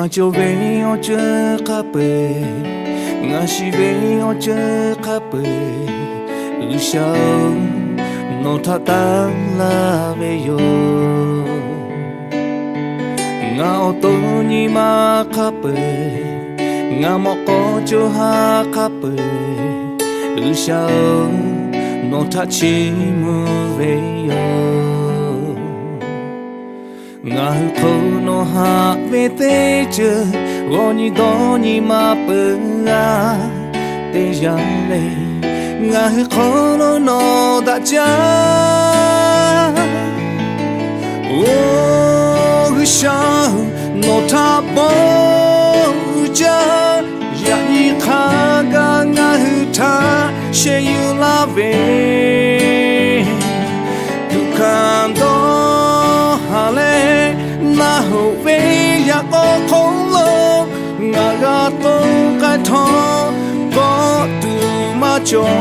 Ngaˬ cawˬ ve awˬ ceuˬ hk'a peu-eˬ, ngaˬ shiˍ ve awˬ ceuˬ hk'a peu-eˬ, G'uiˬsha-oˬ, nawˬ htaꞈ tanˇ laˇ ve yoˬ. Ngaˬ awˬ to nyi ma hk'a peu-eˬ, ngaˬ mawꞈ k'aw co ha hk'a peu-eˬ, G'uiˬsha-oˬ, nawˬ htaꞈ chiˇ mvuh ve yoˬ. Ngaˬ hui hk'aw nawˬ haꞈ ve teˇ ceuˬ g'aw nyi dawˇ nyi ma peuˬ g'a teˇ yanˇ le. Ngaˬ hui hk'aw lo nawˬ daꞈ jaˇ. Oˬ G'uiˬsha-oˬ, nawˬ htaꞈ bawˆ uiˍ jaˇ. Yaꞈ nyi hk'a gaˬ ngaˬ hui htaꞈ sheh yuˬ laˇ ve, tuꞈ hkanˍ dawˇ haˍ leh, naˆ hoꞈ ve yaꞈ k'aw hk'oˆ lo ngaˬ g'a to k'ai htawˇ, kawˆ tuˬ maˇ cawˬ.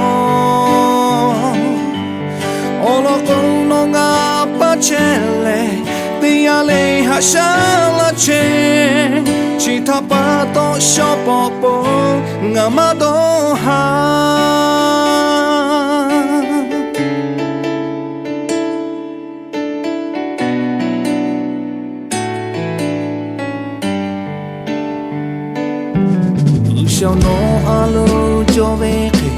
Awˬ lawn k'o, nawˬ ngaˬ paˇ chehˇ leh, teˇ yanˇ le haꞈ shaˉ laˇ chehˇ. Chi htaꞈ pa taw, shawˉ pawˍ po ngaˬ maˇ dawˇ haˍ. G'uiˬsha nawˬ a loˍ cawˬ ve hk'e,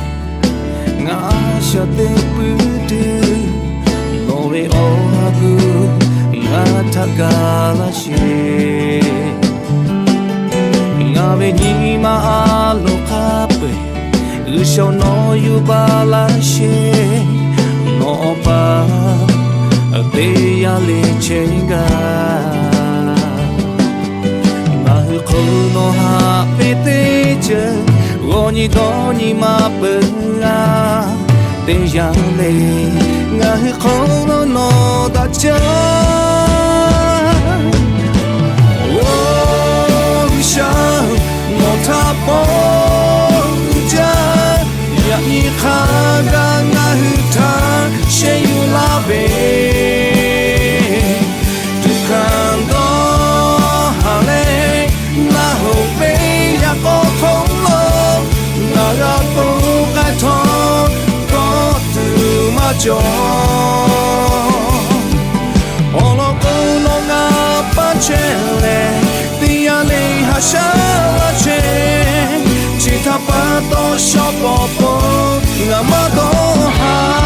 ngaˬ a shaꞈ teꞈ puiˉ tuˬ, nawˬ ve awˬ ha hpu ngaˬ htaꞈ gaˬ laˇ sheˍ. Ngaˬ ve nyi ma a loˍ hk'a peu-eˬ, G'uiˬsha nawˬ yuˬ baˬ laˇ sheˍ. Nawˬ awˬ pa teˇ yanˇ le chehˇ gaˇ. Ngaˬ hui hk'aw nawˬ haꞈ ve teˇ ceuˬ g'aw nyi dawˇ nyi ma peuˬ g'a teˇ yanˇ le. Ngaˬ hui hk'aw lo nawˬ daꞈ jaˇ. Oˬ G'uiˬsha, nawˬ htaꞈ bawˆ uiˍ jaˇ. Yaꞈ nyi hk'a gaˬ ngaˬ hui htaꞈ sheh yuˬ laˇ ve, tuꞈ hkanˍ dawˇ haˍ leh, naˆ hoꞈ ve yaꞈ k'aw hk'oˆ lo ngaˬ g'a to k'ai htawˇ, kawˆ tuˬ maˇ cawˬ. Awˬ lawn k'o, nawˬ ngaˬ paˇ chehˇ leh, teˇ yanˇ le haꞈ shaˉ laˇ chehˇ. Chi htaꞈ pa taw, shawˉ pawˍ po ngaˬ maˇ dawˇ haˍ.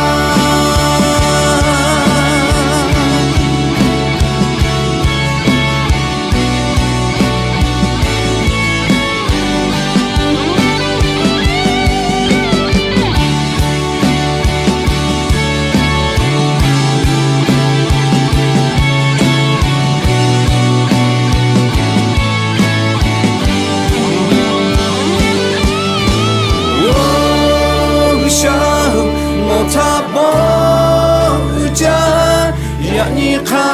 Oˬ G'uiˬsha-oˬ, nawˬ htaꞈ bawˆ uiˍ jaˇ. Yaꞈ nyi hk'a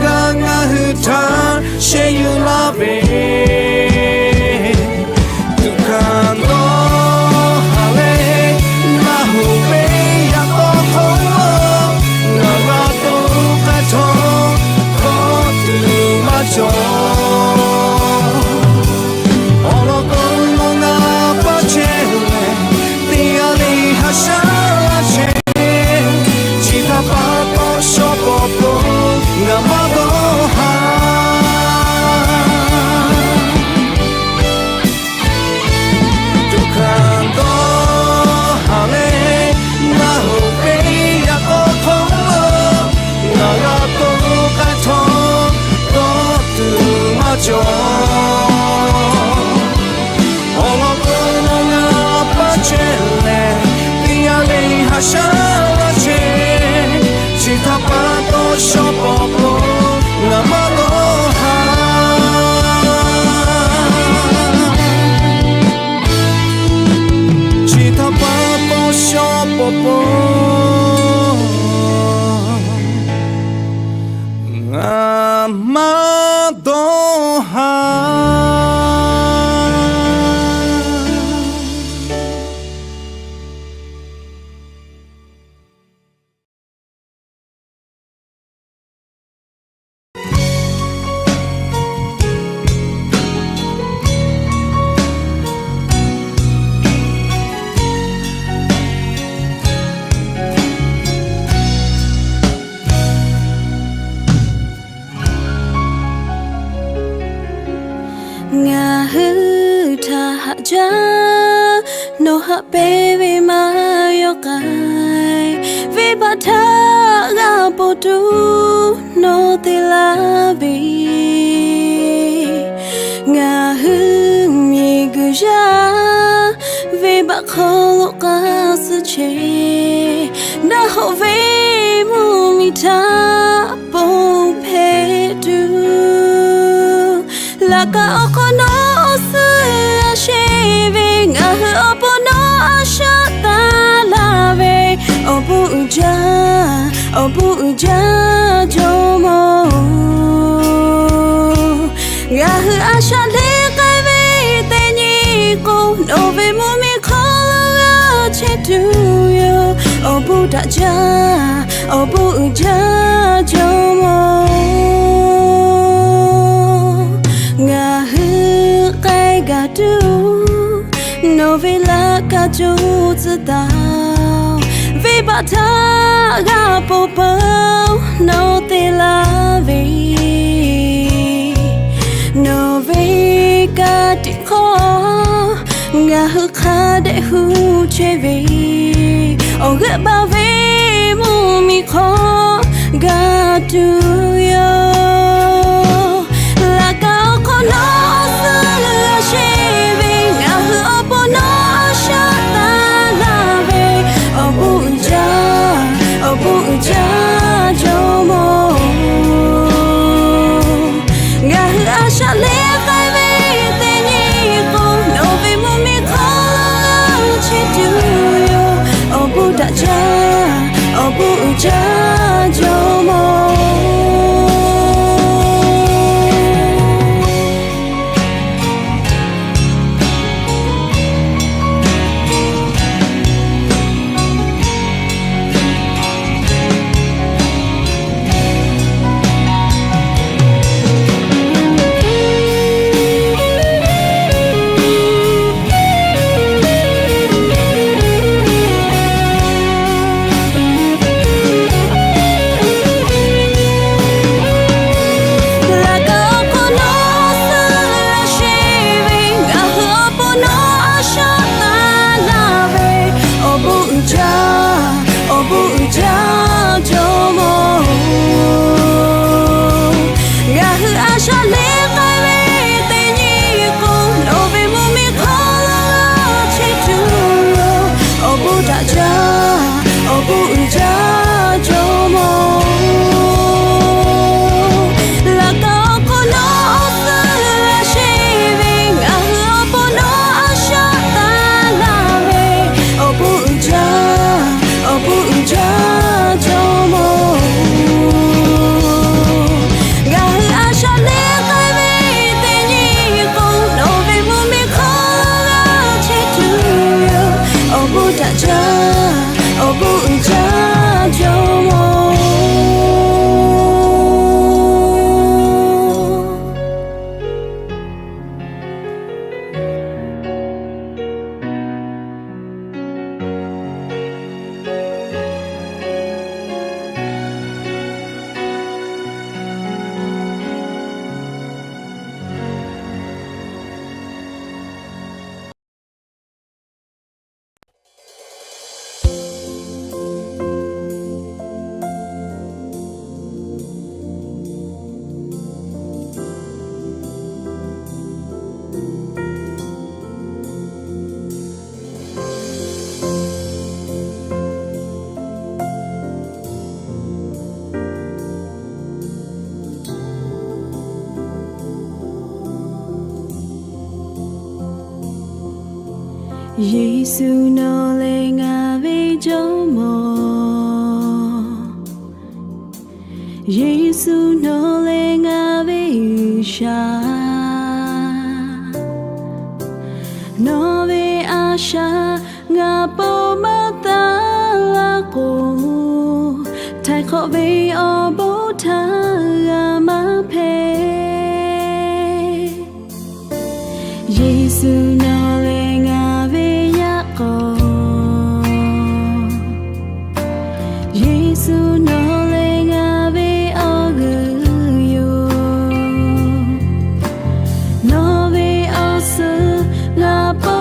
gaˬ ngaˬ hui htaꞈ sheh yuˬ laˇ ve, tuꞈ hkanˍ dawˇ haˍ leh, naˆ hoꞈ ve yaꞈ k'aw hk'oˆ lo ngaˬ g'a to k'ai htawˇ, kawˆ tuˬ maˇ cawˬ. Awˬ lawn k'o, nawˬ ngaˬ paˇ chehˇ leh, teˇ yanˇ le haꞈ shaˉ laˇ chehˇ. Chi htaꞈ pa taw, shawˉ pawˍ po ngaˬ maˇ dawˇ haˍ. Tuꞈ hkanˍ dawˇ haˍ leh, naˆ hoꞈ ve yaꞈ k'aw hk'oˆ lo ngaˬ g'a to k'ai htawˇ, kawˆ tuˬ maˇ cawˬ. Awˬ lawn k'o, nawˬ ngaˬ paˇ chehˇ leh, teˇ yanˇ le haꞈ shaˉ laˇ chehˇ. Chi htaꞈ pa taw, shawˉ pawˍ po ngaˬ maˇ dawˇ haˍ. Chi htaꞈ pa taw, shawˉ pawˍ po ngaˬ maˇ dawˇ haˍ. jaˇ, nawˬ haꞈ pehˇ ve maˇ yawˇ k'ai, venˇbaˆ htaˇ g'a ponˬ tuˬ nawˬ te laˇ ve, ngaˬ hui miˬguiˬ yaˇ venˇbaˆ hk'aw lo k'a suh chehˇ, naˆ hoꞈ ve mvuhˇmiˬ htaꞈ ponˬ hpehꞈ tuˬ, laꞈ ka awˬ hk'aw nawˬ awˬ suhˉ a sheˍ ve, ngaˬ hui awˬ pon nawˬ a shaꞈ taˍ laˇ ve, awˬ bon uiˍ jaˇ, awˬ bon uiˍ jaˇ Jawˇmawˇ-oˬ. Ngaˬ hui a shaꞈ leh k'ai ve teˇ nyi k'o, nawˬ ve mvuhˇmiˬ hk'aw lo g'a chehˇ tuˬ yoˬ. Awˬ bon daꞈ jaˇ, awˬ bon uiˍ jaˇ Jawˇmawˇ-oˬ. Ngaˬ hui k'ai gaˬ tuˬ, nawˬ ve laꞈ ka co tcuh taˍ-oˬ. Venˇbaˆ htaˇ g'a ponˬ peuˬ nawˬ te laˇ ve, nawˬ ve ka tiꞈ hk'aw ngaˬ hui hk'a dehꞈ hu chehˇ ve, awˬ g'euˆ baˬ ve mvuhˇmiˬ hk'aw g'a tuˬ yoˬ. Laꞈ ka awˬ hk'aw nawˬ awˬ suhˉ a sheˍ ve, ngaˬ hui awˬ pon nawˬ a shaꞈ taˍ laˇ ve, awˬ bon uiˍ jaˇ, awˬ bon uiˍ jaˇ Jawˇmawˇ-oˬ. Ngaˬ hui a shaꞈ leh k'ai ve teˇ nyi k'o, nawˬ ve mvuhˇmiˬ hk'aw lo g'a chehˇ tuˬ yoˬ. Awˬ bon daꞈ jaˇ, awˬ bon uiˍ jaˇ Jawˇmawˇ-oˬ. Laꞈ ka awˬ hk'aw nawˬ awˬ suhˉ a sheˍ ve, ngaˬ hui awˬ pon nawˬ a shaꞈ taˍ laˇ ve, awˬ bon uiˍ jaˇ, awˬ bon uiˍ jaˇ Jawˇmawˇ-oˬ. Ngaˬ hui a shaꞈ leh k'ai ve teˇ nyi k'o, nawˬ ve mvuhˇmiˬ hk'aw lo g'a chehˇ tuˬ yoˬ. Awˬ bon daꞈ jaˇ, awˬ bon uiˍ jaˇ Jawˇmawˇ-oˬ. Laꞈ ka awˬ hk'aw nawˬ awˬ suhˉ a sheˍ ve, ngaˬ hui awˬ pon nawˬ a shaꞈ taˍ laˇ ve, awˬ bon uiˍ jaˇ, awˬ bon uiˍ jaˇ Jawˇmawˇ-oˬ. Ngaˬ hui a shaꞈ leh k'ai ve teˇ nyi k'o, nawˬ ve mvuhˇmiˬ hk'aw g'a chehˇ tuˬ yoˬ. Awˬ bon daꞈ jaˇ, awˬ bon uiˍ jaˇ Jawˇmawˇ-oˬ. Yeˍsuˆ nawˬ lehˬ ngaˬ ve Jawˇmawˇ. Yeˍsuˆ nawˬ lehˬ ngaˬ ve G'uiˬsha. Nawˬ ve a shaꞈ ngaˬ po maˇ taˍ laˇ k'o, htaiˍ hk'awꞈ ve awˬ bon htaꞈ g'a maˇ hpehꞈ. Yeˍsuˆ nawˬ lehˬ ngaˬ ve yaˇ k'aw. Yeˍsuˆ nawˬ lehˬ ngaˬ ve awˬ g'euˆ yoˬ. Nawˬ ve awˬ suhˍ ngaˬ po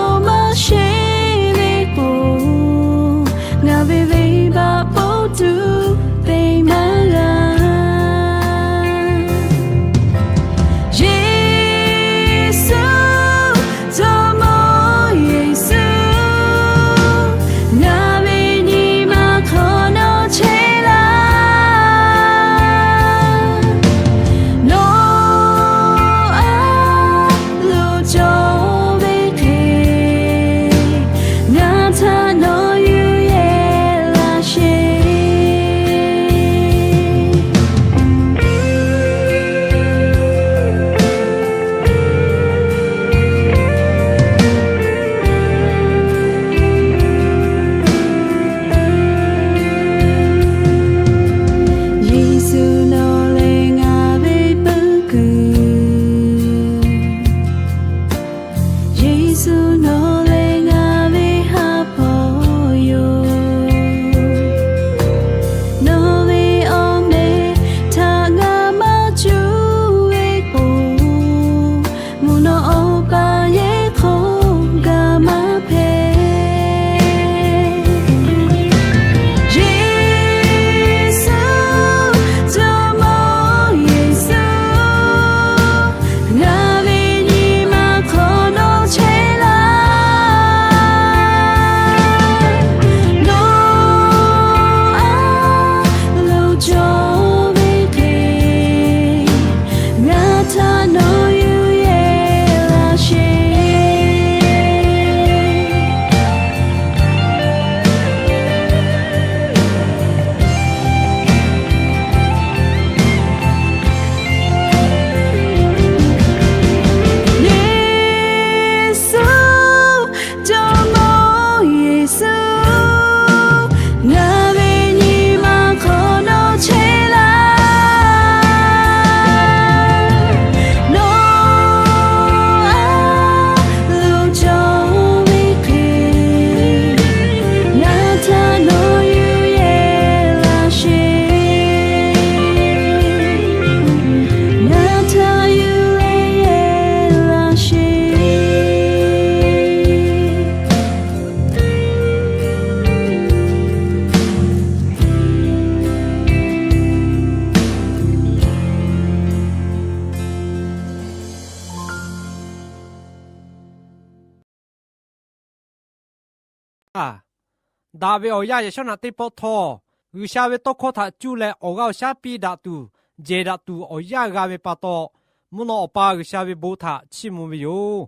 Daꞈ ve awˬ yanˇ yaꞈ shawˉ naꞈ teˇ pawˆ htawˇ, G'uiˬsha ve tawˇ hkawˇ htaꞈ cuˇ leh awˬ g'aˇ awˬ shaˉ piˇ daꞈ tuˬ, jehˬ daꞈ tuˬ awˬ yanˇ g'a ve pa taw, mvuhˇ naw Awˬ pa G'uiˬsha ve bon htaꞈ chiˇ mvuh ve yoˬ.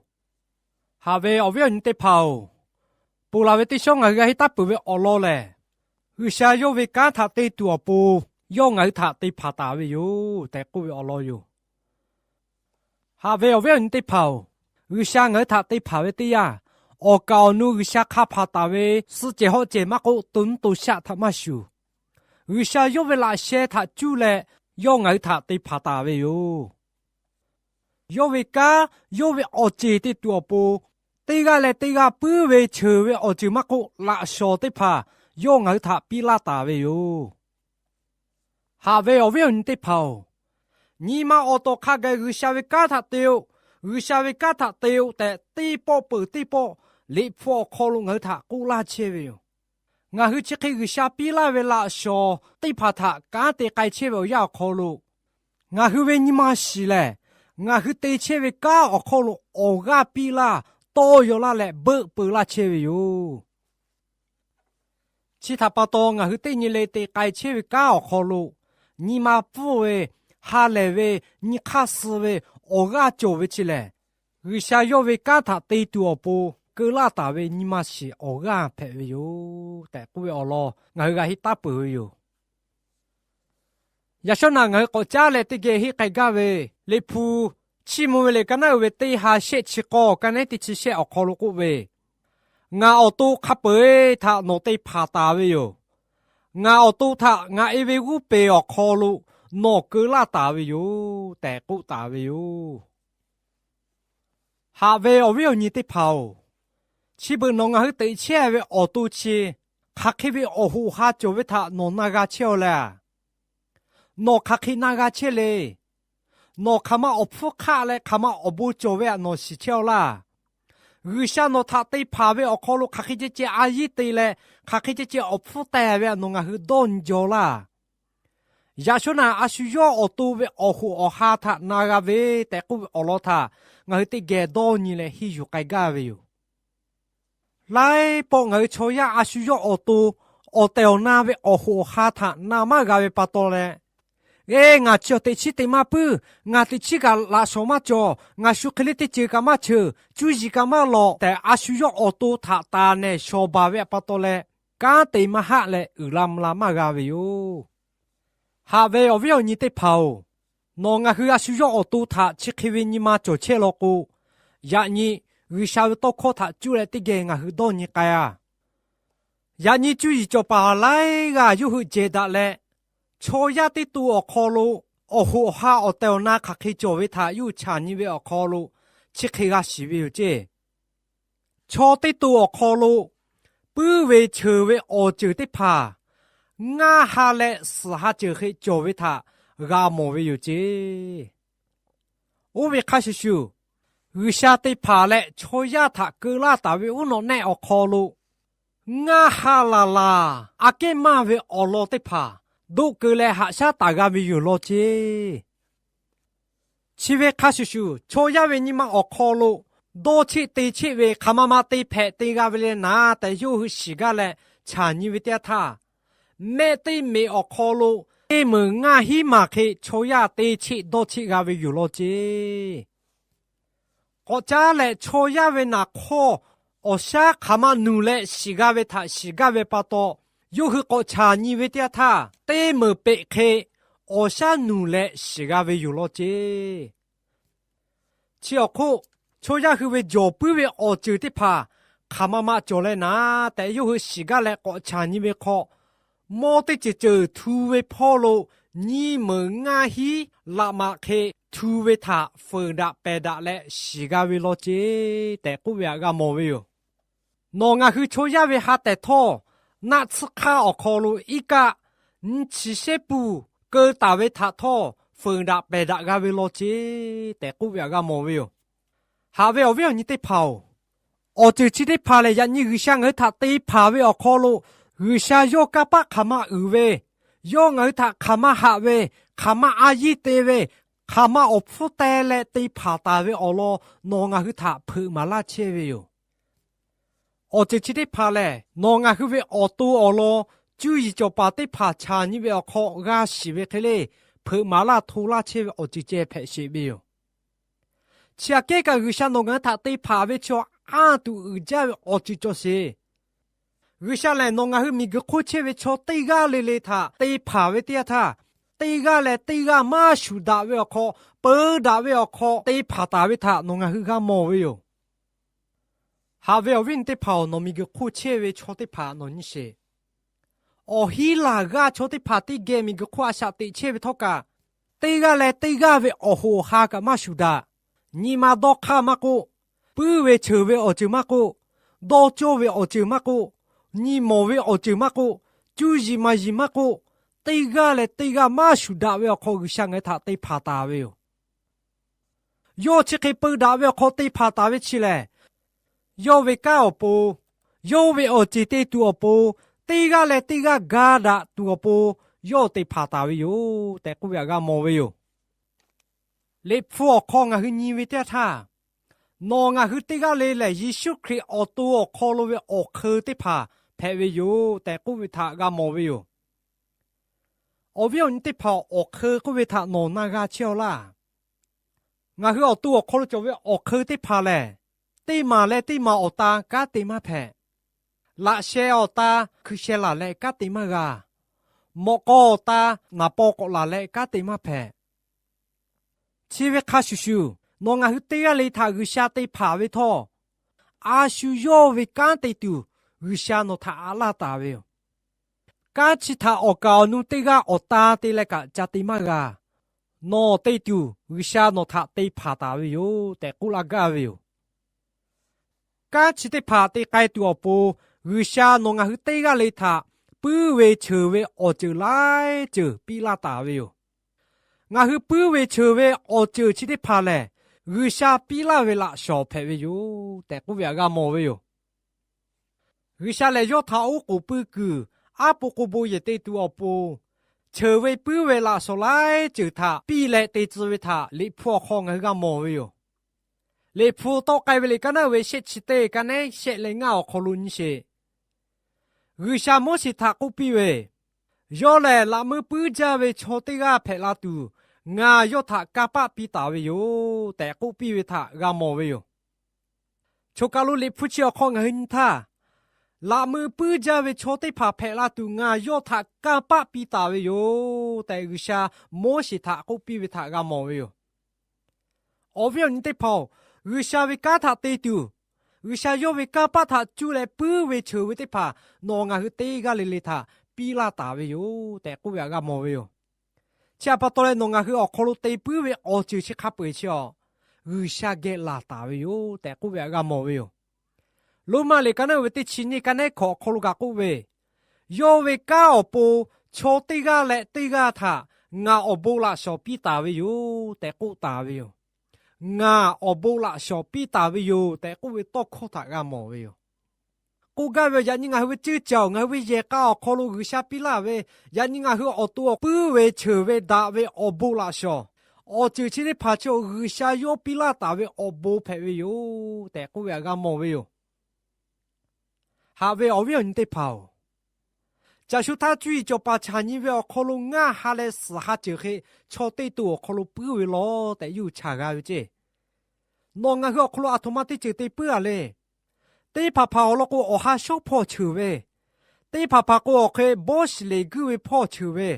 Haꞈ ve awˬ viˉ awˬ nyi teˇ hpaˍ-oˬ, ponˬ laˬ ve teˇ shawˉ ngaˬ hui g'a henˇ taˉ peuˬ ve awˬ lawn lehˬ, G'uiˬsha yawˇ ve kanˉ htaꞈ te tuˬ awˬ pon yawˇ ngaˬ hui htaꞈ te hpanˍ taˍ ve yoˬ tehꞈ k'oˆ ve awˬ lawn yoˬ. Haꞈ ve awˬ viˉ awˬ nyi teˇ hpaˍ-oˬ, G'uiˬsha ngaˬ hui htaꞈ te hpanˍ ve teˇ yanˇ, awˬ kaˍ awˬ nu G'uiˬsha hk'a hpanˍ taˍ ve suh cehˬ hawˆ cehˬ maˇ k'oˆ, to nuˇ to shaˆ htaꞈ maˇ shuˍ, G'uiˬsha yawˇ ve laꞈ sheh htaꞈ cuˇ leh yawˇ ngaˬ hui htaꞈ te hpanˍ taˍ ve yoˬ. Yawˇ ve kanˉ, yawˇ ve awˬ ceˬ te tuˬ awˬ pon, teˇ g'aˇ leh teˇ g'aˇ puiˉ ve cheuˬ ve awˬ ceuˬ maˇ k'oˆ, laꞈ shawnˍ teˇ hpaˍ yawˇ ngaˬ hui htaꞈ piˇ laˇ taˍ ve yoˬ. Haꞈ ve awˬ viˉ awˬ nyi teˇ hpaˍ-oˬ, nyi ma awˬ tawˍ hk'a gaˬ G'uiˬsha ve kanˉ htaꞈ te-o, G'uiˬsha ve kanˉ htaꞈ te-o tehꞈ, teˇ pawˆ peuˬ teˇ pawˆ Liꞈ hpu awˬ hk'aw lo ngaˬ hui htaꞈ k'oˆ laˇ chehˇ ve yoˬ. Ngaˬ hui chi hk'e G'uiˬsha piˇ laˇ ve laꞈ shawnˍ teˇ hpaˍ htaꞈ kanˉ te k'ai chehˇ ve awˬ yanˇ awˬ hk'aw lo, ngaˬ hui ve nyi ma shiˍ lehˬ, ngaˬ hui te chehˇ ve kanˉ awˬ hk'aw lo awˬ g'aˇ piˇ laˇ, tawˇ yaw laˇ leh beuˆ peu laˇ chehˇ ve yoˬ. Chi htaꞈ pa taw, ngaˬ hui teˇ nyi le te k'ai chehˇ ve kanˉ awˬ hk'aw lo, nyi ma pfuhˇ ve, ha lehˬ ve, nyi hk'aˇ suh ve, awˬ g'aˇ cawˬ ve chi lehˬ, G'uiˬsha yawˇ ve kanˉ htaꞈ te tuˬ awˬ pon keu laˇ taˍ ve nyi ma shiˍ awˬ g'aˇ hpehꞈ ve yoˬ tehꞈ k'oˆ ve awˬ lawn ngaˬ hui g'a henˇ taˉ peuˬ ve yoˬ. Yaꞈ shawˉ naꞈ ngaˬ hui k'awꞈ caˉ leh teˇ geh henˇ k'ai gaˇ ve, Liꞈ hpu chiˇ mvuh ve lehˬ, ka naˉ uiˍ ve teˇ ha shehˆ chi k'awˇ, ka naˉ teˇ chi shehˆ awˬ hk'aw lo k'oˆ ve, Ngaˬ awˬ to hk'a peu-eˬ htaꞈ nawˬ te hpanˍ taˍ ve yoˬ. Ngaˬ awˬ to htaꞈ ngaˬ e ve g'oˇ peˬ awˬ hk'aw lo nawˬ keu laˇ taˍ ve yoˬ tehꞈ k'oˆ taˍ ve yoˬ. Haꞈ ve awˬ viˉ awˬ nyi teˇ hpaˍ-oˬ, chi beuꞈ nawˬ ngaˬ hui teꞈ chehˇ ve awˬ to chi, hk'aˬ hk'e ve awˬ hoꞈ ha cawˬ ve htaꞈ nawˬ na g'a chehˇ-aw le. Nawˬ hk'aˬ hk'e na g'a chehˇ le. Nawˬ hk'aˬ ma awˬ hpfuhˇ hk'aˆ leh hk'aˬ ma awˬ bon cawˬ ve htaꞈ nawˬ shiˍ chehˇ-aw laˇ. G'uiˬsha nawˬ htaꞈ te hpanˍ ve awˬ hk'aw lo hk'aˬ hk'e ceh ceh a yiˉ te leh, hk'aˬ hk'e ceh ceh awˬ hpfuhˇ teh ve htaꞈ nawˬ ngaˬ hui dawˇ nyi jaw laˇ. Yaꞈ shawˉ naꞈ a shu yawˇ awˬ to ve awˬ hoꞈ awˬ ha htaꞈ na g'a ve tehꞈ k'oˆ ve awˬ lawn htaꞈ ngaˬ hui teˇ geh dawˇ nyi leh henˇ yuˬ k'ai gaˇ ve yoˬ. Laiˉ pawˆ ngaˬ hui chaw yaˇ a shu yawˇ awˬ to awˬ tehˬ awˬ na ve awˬ hoꞈ awˬ ha htaꞈ na maˇ g'a ve pa taw leh, Eˬ, ngaˬ chi awˬ teꞈ chiˉ te maˇ puiˉ, ngaˬ teꞈ chiˉ kaꞈ laꞈ shawnˍ maˇ cawˬ, ngaˬ shu hk'e le teˇ ceuˬ kaꞈ maˇ cheuˬ, cuˇ yiˍ kaꞈ maˇ lawꞈ tehꞈ, a shu yawˇ awˬ to htaꞈ taˍ nehˬ shawˍ baˬ ve pa taw leh, kanˉ te maˇ haˆ leh uiˍ la mvuh la maˇ g'a ve yoˬ. Haꞈ ve awˬ viˉ awˬ nyi teˇ hpaˍ-oˬ, nawˬ ngaˬ hui a shu yawˇ awˬ to htaꞈ chi hk'e ve nyi ma cawˬ chehˇ law k'o, yaꞈ nyi G'uiˬsha ve tawˇ hkawˇ htaꞈ cuˇ leh teˇ geh ngaˬ hui dawˇ nyi k'ai-a. Yaꞈ nyi cuˇ yiˍ cawˬ paˍ laiˉ g'aˇ yawˇ hui jehˬ daꞈ leh, chaw yaˇ teˇ to awˬ hk'aw lo awˬ hoꞈ awˬ ha awˬ tehˬ awˬ na hk'aˬ hk'e cawˬ ve htaꞈ yawˇ hui chaˬ nyi ve awˬ hk'aw lo chi hk'e g'a shiˍ ve yoˬ ceˇ. Chaw teˇ to awˬ hk'aw lo puiˉ ve cheuˬ ve awˬ ceuˬ teˇ hpaˍ ngaˇ ha leh suhˍ ha ceuˬ hk'e cawˬ ve htaꞈ g'a mawˬ ve yoˬ ceˇ. Oˇ ve hk'a shuˍ shuˍ, G'uiˬsha te hpanˍ leh chaw yaˇ htaꞈ keu laˇ taˍ ve uˉ nawꞈ nehˆ awˬ hk'aw lo ngaˇ ha laˬ laˬ aꞈ kehˉ maˇ ve awˬ lawn teˇ hpaˍ doˆ keu leh haꞈ shaˉ taˍ g'a ve yoˬ law ceˇ. Chi ve hk'a shuˍ shuˍ, chaw yaˇ ve nyi ma awˬ hk'aw lo dawˇ cheˆ te cheˆ ve hk'aˬ ma ma te hpehꞈ te g'a ve le naˍ tehꞈ yawˇ hui shiˍ gaˇ leh chaˬ nyi ve teˇ yanˇ htaˇ, mehˆ teˇ meꞈ awˬ hk'aw lo teˇ meunˍ ngaˇ hinˉ maˬ hk'e chaw yaˇ te cheˆ dawˇ cheˆ g'a ve yoˬ law ceˇ. K'awꞈ caˉ leh chaw yaˇ ve naˍ hk'awˇ awˬ shaˉ hk'aˬ ma nuˬ leh shiˍ g'a ve htaꞈ shiˍ gaˇ ve pa taw, yawˇ hui k'awꞈ chaˬ nyi ve teˇ yanˇ htaˇ, teˇ meunˍ peꞈ hk'e awˬ shaˉ nuˬ leh shiˍ g'a ve yoˬ law ceˇ. Chi awˬ hk'oˆ, chaw yaˇ hui ve jawˬ puiˉ ve awˬ ceuˬ teˇ hpaˍ hk'aˬ ma ma cawˬ leh naˍ tehꞈ yawˇ hui shiˍ gaˇ leh k'awꞈ chaˬ nyi ve hk'aw, mawˇ teˇ ceuˬ ceuˬ htu ve hpawˇ lo nyiˇ meunˍ ngaˇ hinˉ laꞈ maꞈ hk'e htu ve htaꞈ feuˍ daꞈ pehˬ daꞈ leh shiˍ g'a ve law ceˇ tehꞈ k'oˆ ve htaꞈ g'a mawˬ ve yoˬ. Nawˬ ngaˬ hui chaw yaˇ ve ha tehˬ htawˇ, naˆ tsuhˇ hk'aˇ awˬ hk'aw lo iˉ kaˆ nyi chi shehˉ pun keu taˍ ve htaꞈ htawˇ feuˍ daꞈ pehˬ daꞈ g'a ve law ceˇ tehꞈ k'oˆ ve htaꞈ g'a mawˬ ve yoˬ. Haꞈ ve awˬ viˉ awˬ nyi teˇ hpaˍ-oˬ, awˬ ceuˬ chi teˇ hpaˍ lehˬ, yaꞈ nyi G'uiˬsha ngaˬ hui htaꞈ te hpanˍ ve awˬ hk'aw lo, G'uiˬsha yawˇ kanˇ paˆ hk'aˬ ma uiˍ ve, yawˇ ngaˬ hui htaꞈ hk'aˬ ma haꞈ ve, hk'aˬ ma a yiˇ te ve, hk'aˬ ma awˬ hpfuhˇ teh leh te hpanˍ taˍ ve awˬ lawn nawˬ ngaˬ hui htaꞈ hpeuꞈ maˍ laˇ chehˇ ve yoˬ. Awˬ ceuˬ chi teˇ hpaˍ lehˬ, nawˬ ngaˬ hui ve awˬ to awˬ lawn cuˇ yiˍ cawˬ paˍ teˇ hpaˍ chaˍ nyi ve awˬ hk'aw g'a shiˍ ve hk'e le, hpeuꞈ maˍ laˇ hto laˇ chehˇ ve awˬ ceuˬ ceh hpehꞈ sheˍ ve yoˬ. Chi aꞈ kehˉ kaꞈ G'uiˬsha nawˬ ngaˬ hui htaꞈ te hpanˍ ve chaw anˇ tuˬ uiˍ jaˇ ve awˬ ceuˬ cawˬ sheˍ. G'uiˬsha lehˬ, nawˬ ngaˬ hui miˬguiˬ hk'oˆ chehˇ ve chaw teˇ g'aˇ le le htaꞈ te hpanˍ ve teˇ yanˇ htaˇ, teˇ g'aˇ leh teˇ g'aˇ maˇ shuˍ daꞈ ve awˬ hk'aw, peu daꞈ ve awˬ hk'aw te hpanˍ taˍ ve htaꞈ nawˬ ngaˬ hui g'a mawˬ ve yoˬ. Haꞈ ve awˬ viˉ awˬ nyi teˇ hpaˍ-oˬ, nawˬ miˬguiˬ hk'oˆ chehˇ ve chaw teˇ hpaˍ nawˬ nyi sheˍ. Awˬ hinˉ laˬ g'aˇ chaw teˇ hpaˍ teˇ geh miˬguiˬ hk'oˆ a shaꞈ teꞈ chehˇ ve htawˇ kaꞈ, teˇ g'aˇ leh teˇ g'aˇ ve awˬ hoꞈ awˬ ha kaꞈ maˇ shuˍ daꞈ. Nyi ma dawˇ hk'aˇ maˇ k'oˆ, puiˉ ve cheuˬ ve awˬ ceuˬ maˇ k'oˆ, dawˇ cawˇ ve awˬ ceuˬ maˇ k'oˆ, nyi mawˬ ve awˬ ceuˬ maˇ k'oˆ, cuˇ yiˍ maˍ yiˍ maˇ k'oˆ, teˇ g'aˇ leh teˇ g'aˇ maˇ shuˍ daꞈ ve awˬ hk'aw G'uiˬsha ngaˬ hui htaꞈ te hpanˍ taˍ ve yoˬ. Yawˇ chi hk'e peu daꞈ ve awˬ hk'aw te hpanˍ taˍ ve chi lehˬ, yawˇ ve kanˉ awˬ pon, yawˇ ve awˬ ceˬ te tuˬ awˬ pon, teˇ g'aˇ leh teˇ g'aˇ ga daꞈ tuˬ awˬ pon, yawˇ te hpanˍ taˍ ve yoˬ tehꞈ k'oˆ ve htaꞈ g'a mawˬ ve yoˬ. Liꞈ hpu awˬ hk'aw ngaˬ hui nyi ve teˇ yanˇ htaˇ, nawˬ ngaˬ hui teˇ g'aˇ le lehˬ, Yeˍsuˆ Hkriꞈ awˬ to awˬ hk'aw lo ve awˬ hk'eun teˇ hpaˍ hpehꞈ ve yoˬ tehꞈ k'oˆ ve htaꞈ g'a mawˬ ve yoˬ. Awˬ viˉ awˬ nyi teˇ hpaˍ, awˬ hk'eun k'oˆ ve htaꞈ nawˬ na g'a chehˇ-aw laˇ. Ngaˬ hui awˬ to awˬ hk'aw lo cawˬ ve awˬ hk'eun teˇ hpaˍ lehˬ, teˇ maˬ leh teˇ maˬ awˬ ta kanˉ te maˇ hpehꞈ. Laꞈ sheh awˬ ta hkui sheh laˬ leh kanˉ te maˇ g'a. Mawꞈ k'aw awˬ ta naˍ paw k'awꞈ laˬ leh kanˉ te maˇ hpehꞈ. Chi ve hk'a shuˍ shuˍ, nawˬ ngaˬ hui teˇ g'aˇ le htaꞈ G'uiˬsha te hpanˍ ve htawˇ, a shu yawˇ ve kanˉ te tuˬ G'uiˬsha nawˬ htaꞈ aꞈ laˇ taˍ ve yoˬ. Kanˉ chi htaꞈ awˬ kaˍ awˬ nu teˇ g'aˇ awˬ ta te leh kaꞈ ca te maˇ g'a. Nawˬ te tuˬ G'uiˬsha nawˬ htaꞈ te hpanˍ taˍ ve yoˬ tehꞈ k'oˆ laˇ gaˇ ve yoˬ. Kanˉ chi teˇ hpaˍ te k'ai tuˬ awˬ pon, G'uiˬsha nawˬ ngaˬ hui teˇ g'aˇ le htaꞈ puiˉ ve cheuˬ ve awˬ ceuˬ laiˉ ceuˬ piˇ laˇ taˍ ve yoˬ. Ngaˬ hui puiˉ ve cheuˬ ve awˬ ceuˬ chi teˇ hpaˍ lehˬ, G'uiˬsha piˇ laˇ ve laꞈ shawnˍ hpehꞈ ve yoˬ tehꞈ k'oˆ ve htaꞈ g'a mawˬ ve yoˬ. G'uiˬsha lehˬ, yawˇ htaꞈ oˉ k'oˍ pui kuiˬ, aˉ po k'o bon yehˬ te tuˬ awˬ pon, cheuˬ ve puiˉ ve laꞈ shawnˍ laiˉ ceuˬ htaꞈ piˇ leh te tcuh ve htaꞈ Liꞈ hpu awˬ hk'aw ngaˬ hui g'a mawˬ ve yoˬ. Liꞈ hpu tawˆ k'ai ve liꞈ kaˉ naˉ ve shehˆ chi teˇ kaˉ nehˉ shehˆ leh ngaˇ awˬ hk'aw lo nyi sheˍ. G'uiˬsha Moˉseˍ htaꞈ k'oˆ piˇ ve, Yawˇ lehˬ laꞈ meuˇ puiˉ jaˇ ve chaw teˇ g'aˇ hpehꞈ la tuˬ, ngaˬ yawˇ htaꞈ kanˇ paˆ piˇ taˍ ve yoˬ tehꞈ k'oˆ piˇ ve htaꞈ g'a mawˬ ve yoˬ. Choˬ kaˬ lo Liꞈ hpu chi awˬ hk'aw ngaˬ hui nyi htaˇ, laꞈ meuˇ puiˉ jaˇ ve chaw teˇ hpaˍ hpehꞈ la tuˬ ngaˬ yawˇ htaꞈ kanˇ paˆ piˇ taˍ ve yoˬ tehꞈ G'uiˬsha Moˉseˍ htaꞈ k'oˆ piˇ ve htaꞈ g'a mawˬ ve yoˬ. Awˬ viˉ awˬ nyi teˇ hpaˍ-oˬ, G'uiˬsha ve kanˉ htaꞈ te tuˬ, G'uiˬsha yawˇ ve kanˇ paˆ htaꞈ cuˇ leh puiˉ ve cheuˬ ve teˇ hpaˍ nawˬ ngaˬ hui teˇ g'aˇ le le htaꞈ piˇ laˇ taˍ ve yoˬ tehꞈ k'oˆ ve htaꞈ g'a mawˬ ve yoˬ. Chi htaꞈ pa taw leh nawˬ ngaˬ hui awˬ hk'aw lo te puiˉ ve awˬ ceuˬ chi hk'a peu-eˬ chi-a, G'uiˬsha geh laˬ taˍ ve yoˬ tehꞈ k'oˆ ve htaꞈ g'a mawˬ ve yoˬ. Roˉmaꞈ liꞈ kaˉ naˉ ve teˇ chi nyiˇ kaˉ nehˉ hkawꞈ awˬ hk'aw lo kaꞈ k'oˆ ve, Yawˇ ve kanˉ awˬ pon chaw teˇ g'aˇ leh teˇ g'aˇ htaꞈ ngaˬ awˬ bon laꞈ shawnˍ piˇ taˍ ve yoˬ tehꞈ k'oˆ taˍ ve yoˬ. Ngaˬ awˬ bon laꞈ shawnˍ piˇ taˍ ve yoˬ tehꞈ k'oˆ ve tawˇ hkawˇ htaꞈ g'a mawˬ ve yoˬ. K'oˆ gaˇ ve, yaꞈ nyi ngaˬ hui ve ceuˇ caˬ-oˬ, ngaˬ hui ve yehˬ k'a awˬ hk'aw lo G'uiˬsha piˇ laˇ ve, yaꞈ nyi ngaˬ hui awˬ to awˬ puiˉ ve cheuˬ ve daꞈ ve awˬ bon laꞈ shawnˍ, awˬ ceuˬ chi teˇ hpaˍ chi-oˬ, G'uiˬsha yawˇ piˇ laˇ taˍ ve awˬ bon hpehꞈ ve yoˬ tehꞈ k'oˆ ve htaꞈ g'a mawˬ ve yoˬ. Haꞈ ve awˬ viˉ awˬ nyi teˇ hpaˍ-oˬ, caˬ shu htaˇ cuˇ yiˍ cawˬ paˍ chaˍ nyi ve awˬ hk'aw lo ngaˇ ha leh suhˍ ha ceuˬ hk'e chaw teˇ to awˬ hk'aw lo puiˉ ve law tehꞈ yawˇ hui chaˬ g'a ve ceˇ. Nawˬ ngaˬ hui awˬ hk'aw lo aˬ htoꞈ ma teˇ ceuˬ te puiˉ-a le. Teˇ hpaˍ hpaˍ awˬ lawn k'o, awˬ ha shawˉ hpawˇ cheuˬ ve, teˇ hpaˍ hpaˍ k'o, awˬ hk'e bawˇ shiˍ leˍ guiˇ ve hpawˇ cheuˬ ve,